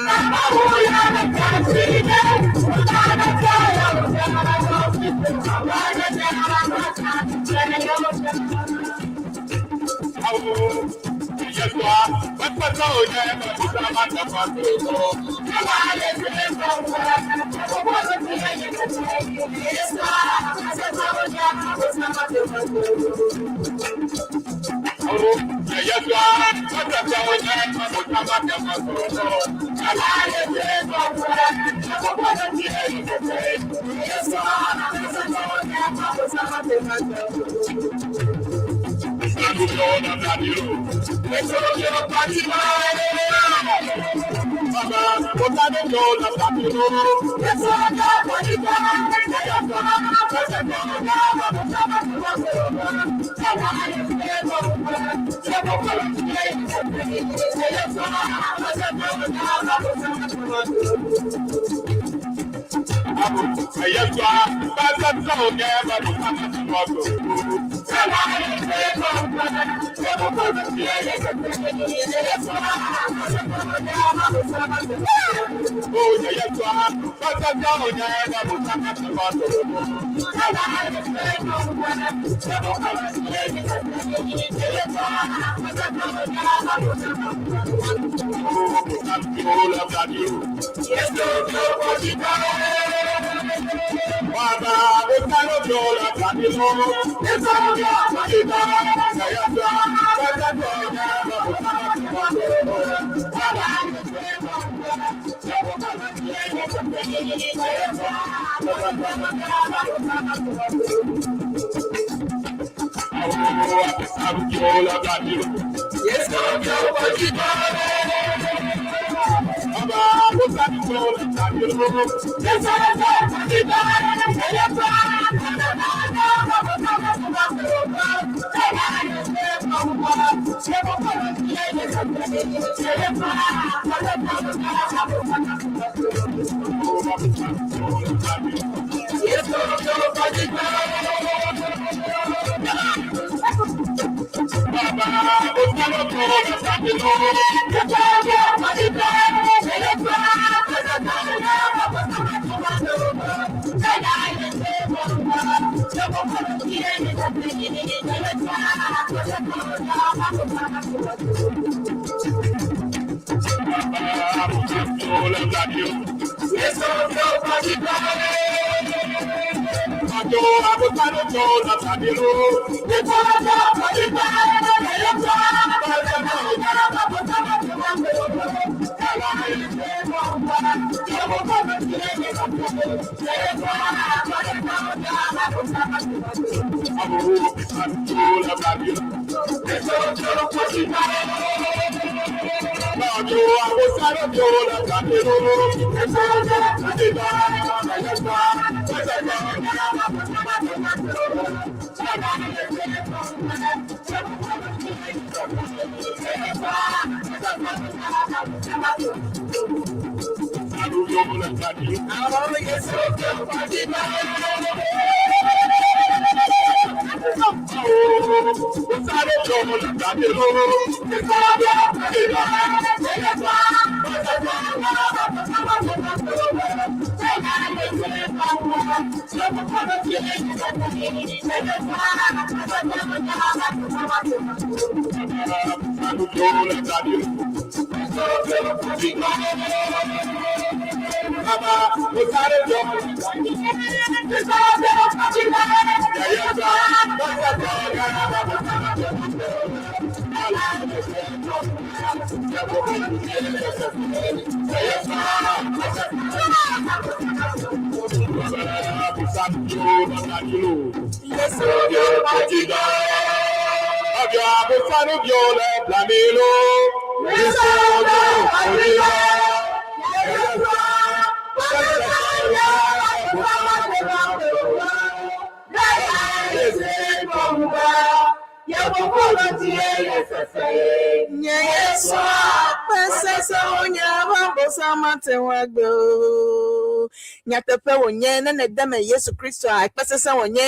Nyateƒe wònye ne nède me Yesu Kristoa, ekpesesẽ wònye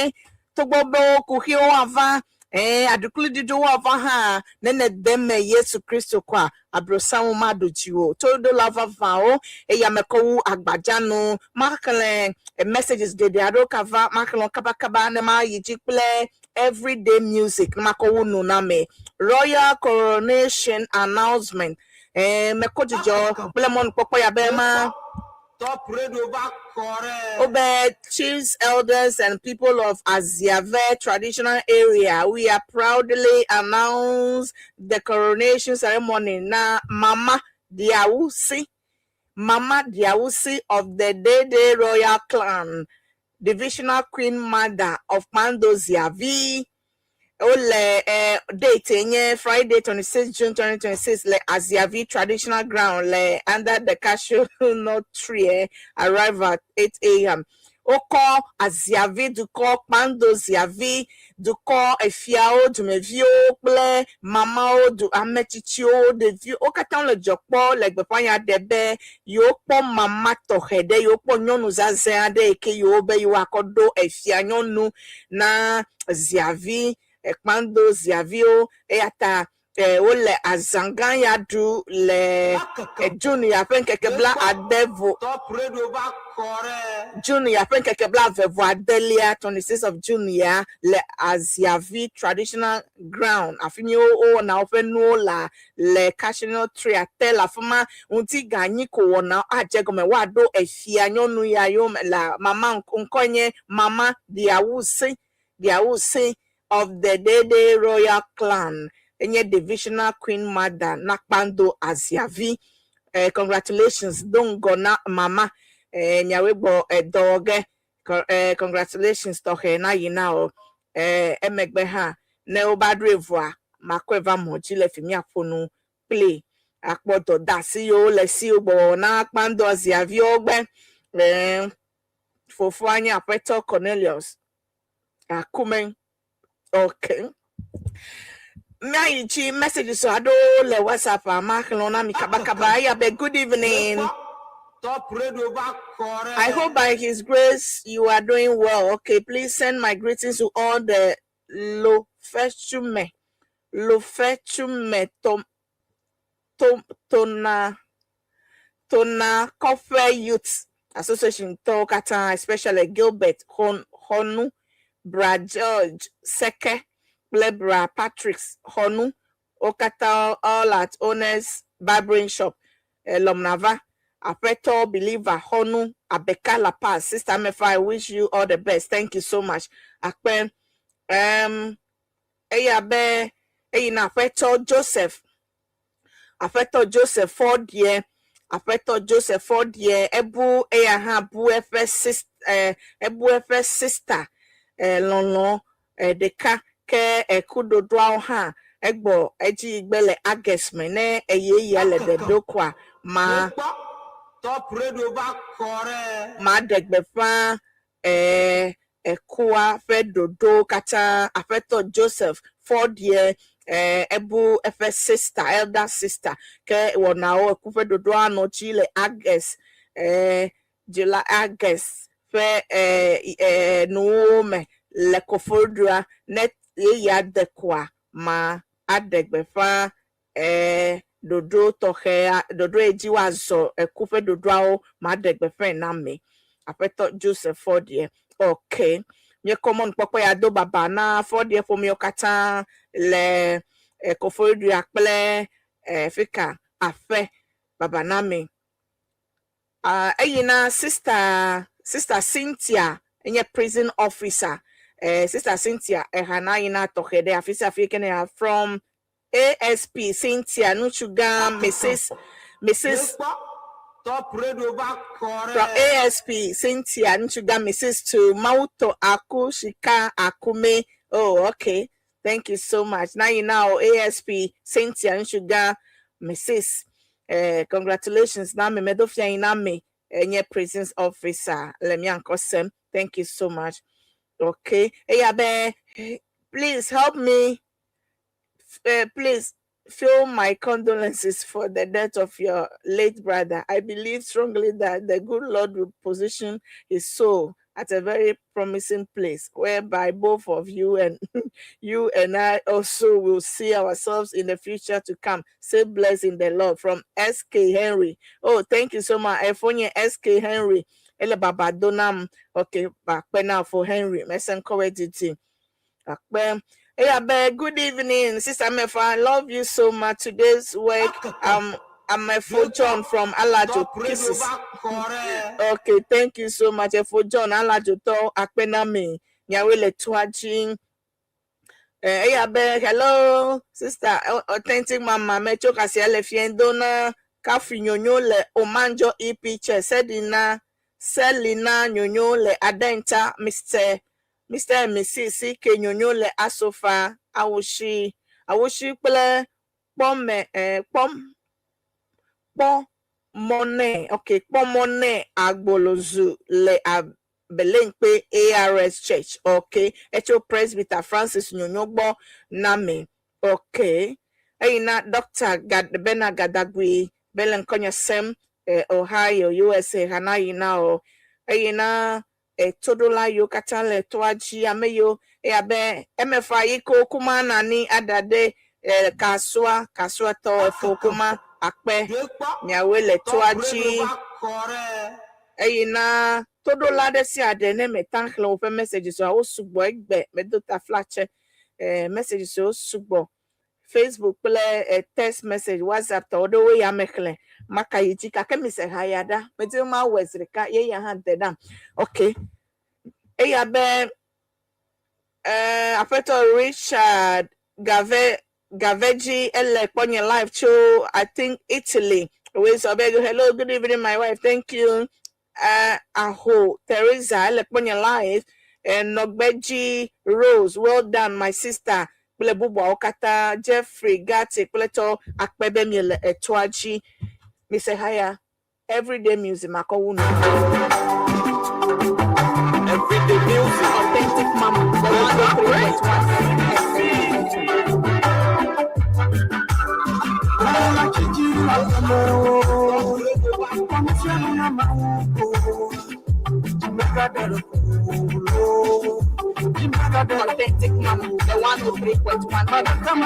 togbɔ be wo kuxiwo ava, eh, aɖukliɖuɖuwo ava hã, ne nède me Yesu Kristo koa, abrosawo maɖu dziwò. Toɖola vavãwo eye ame kɔ wu agbadzanu. Maxlẽ messages geɖe aɖewo kava, maxlẽ wo kabakaba ne mayi dzi kple everyday music ne makɔ wu nu na me. Royal Coronation Announcement. Eh, mekɔ dzidzɔ kple mɔnukpɔkpɔ ya be ma Top Radio va kɔ ɖe. Obe chiefs, elders, and people of Aziave traditional area, we are proudly announce the coronation ceremony na Mama Diawusi of the Dede Royal Clan, Divisional Queen Mother of Kpando Ziavi. Wole date nye Friday 26 June 2026 le Aziavi traditional ground le under the cashew nut tree, arrive at 8 a.m. Wokɔ Aziavi dukɔ, Kpando Ziavi dukɔ, efiawo, dumeviwo kple mamawo, du ametsitsiwo, ɖeviwo, wo katã wole dzidzɔ kpɔ le gbeƒã ya ɖe be yewokpɔ mama tɔxɛ ɖe, yewokpɔ nyɔnu zazɛ̃ aɖe yi ke yewobe yewoakɔ ɖo efia nyɔnu na Ziavi, Kpando Ziaviwo. Eya ta wole azã gã ya ɖu le June ya ƒe ŋkeke bla ade vo June ya ƒe ŋkeke bla eve vɔ adelia, 26 of June ya le Aziavi Traditional Ground, afi mi wowɔna woƒe nuwo la le Cashew Tree te le afi ma. Ŋuti ganyi ko wɔna adze gɔme woaɖo efia nyɔnu ya yome la mama ŋkɔe nye Mama Diawusi Diawusi of the Dede Royal Clan enye Divisional Queen Mother na Kpando Aziavi. Congratulations do ŋgɔ na mama miawoe gbɔ edɔ ge. Congratulations tɔxɛ na yi na o. Emegbe hã ne woba ɖoe vɔa makɔe va mɔ dzi le fi miaƒo nu kpli akpɔ dɔdeasi yiwo le si wogbɔ wɔwɔ na Kpando Aziaviwo gbe. Fofoa nye Aƒetɔ Cornelius Akume. Okay. Míayi dzi messages aɖewo le WhatsApp a maxlẽ na mi kabakaba. Eya be good evening. Top Radio va kɔ ɖe. I hope by His grace you are doing well. Okay, please send my greetings to all the Lofechume Tom Tom Tona Tona Kɔƒe Youth Association tɔwo katã, especially Gilbert Hon Honu, Bra George Seke kple Bra Patrick Honu. Wo katã all at Owners Barbering Shop, Lomnava. Aƒetɔ Believer Honu Abeka La Paz. Sister Mefa, I wish you all the best. Thank you so much. Akpe. Eya be eyina Aƒetɔ Joseph. Aƒetɔ Joseph Fɔdeɛ. Aƒetɔ Joseph Fɔdeɛ ebu eya hã bu eƒe sis ebu eƒe sister lɔlɔ ɖeka ke eku ɖoɖoawo hã egbɔ edzi gbe le August me ne eye ya le ɖeɖo koa ma Top Radio va kɔ ɖe. Ma ɖe gbeƒã ekua ƒe ɖoɖo katã. Aƒetɔ Joseph Fɔdeɛ ebu eƒe sister, elder sister, ke wɔnawo eku ƒe ɖoɖoa nɔ dzi le August, July, August ƒe nuwo me le Koforidua. Ne yeyea de koa ma aɖe gbeƒã ɖoɖo tɔxɛ ɖoɖo yi dzi woazɔ eku ƒe ɖoɖoawo ma ɖe gbeƒãe na me. Aƒetɔ Joseph Fɔdeɛ. Okay. Míekɔ mɔnukpɔkpɔ ya do baba na Fɔdeɛ ƒomewo katã le Koforidua kple fika aƒe baba na me. Eyina sister Cynthia enye prison officer. Sister Cynthia eha na yina tɔxɛ ɖe afi sia afi ke ne ya from ASP Cynthia Nutsuga Mrs. Top Radio va kɔ ɖe. From ASP Cynthia Nutsuga Mrs. to Mauto Aku Shika Akume. Oh, okay. Thank you so much. Now you know ASP Cynthia Nutsuga Mrs. Congratulations. Now me medofia ina me enye prison officer. Let me ankosem. Thank you so much. Okay. Hey, Abe, please help me. Please feel my condolences for the death of your late brother. I believe strongly that the good Lord will position his soul at a very promising place, whereby both of you and you and I also will see ourselves in the future to come. Say blessed in the Lord. From SK Henry. Oh, thank you so much. Efonye SK Henry. Ele Baba Donam. Okay, back now for Henry. Mesen Kowediti. Hey, Abe, good evening, Sister Mefa. I love you so much. Today's work, I'm a John from Alajo Kisses. Okay, thank you so much. Efo John Alajo to Akpenami. Nyawele Tuaji. Hey, Abe, hello, sister. Authentic Mama. Mecho kasi ele fiendona. Kafi nyonyo le Omanjo EP che Sedina Selina nyonyo le Adenta Mr. and Mrs. CK nyonyo le Asofa Awoshi Awoshi kple Kpɔme Kpɔm Kpɔmɔne. Okay, Kpɔmɔne Agbolozu le Belenkpe ARS Church. Okay, etso Presbyter Francis Nyonyo gbɔ na me. Okay, eyina Dr. Gad Bernard Gadagui bele ŋkɔnye sem Ohio, USA hana yina o. Eyina etoɖola yiwo katã le toa dzi, ame yiwo eya be emefa yi ko kuma nani ada ɖe Kasoa Kasoatɔ efo kuma akpe Dukpɔ. miawoe le toa Top dzi. Radio va kɔ ɖe. Eyina toɖola ɖe sia ɖe ne meta xlẽ woƒe messages wo sugbɔ egbe medo taflatse messages wo sugbɔ Facebook kple text message, WhatsApp tɔwo ɖewo ya me xlẽ maka yi dzi gake mi se ha ya ɖa medi be mawɔe zi ɖeka ye ya hã de ɖam. Ok, eya be aƒetɔ Richard Gave Gaveji ele kpɔnye live tso, I think, Italy. Wey sɔ be, "Hello, good evening, my wife, thank you." Aho Teresa ele kpɔnye live. Nɔgbedzi Rose, well done, my sister, kple bubuawo katã, Jeffrey Gati kple tɔ akpe be miele etoa dzi. Mise haya everyday music makɔ wu nu. Everyday music. Authentic Mama, the 103.1 FM. Authentic Mama, the 103.1 FM.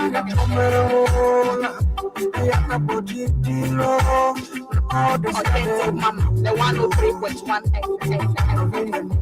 Authentic Mama, the 103.1 FM.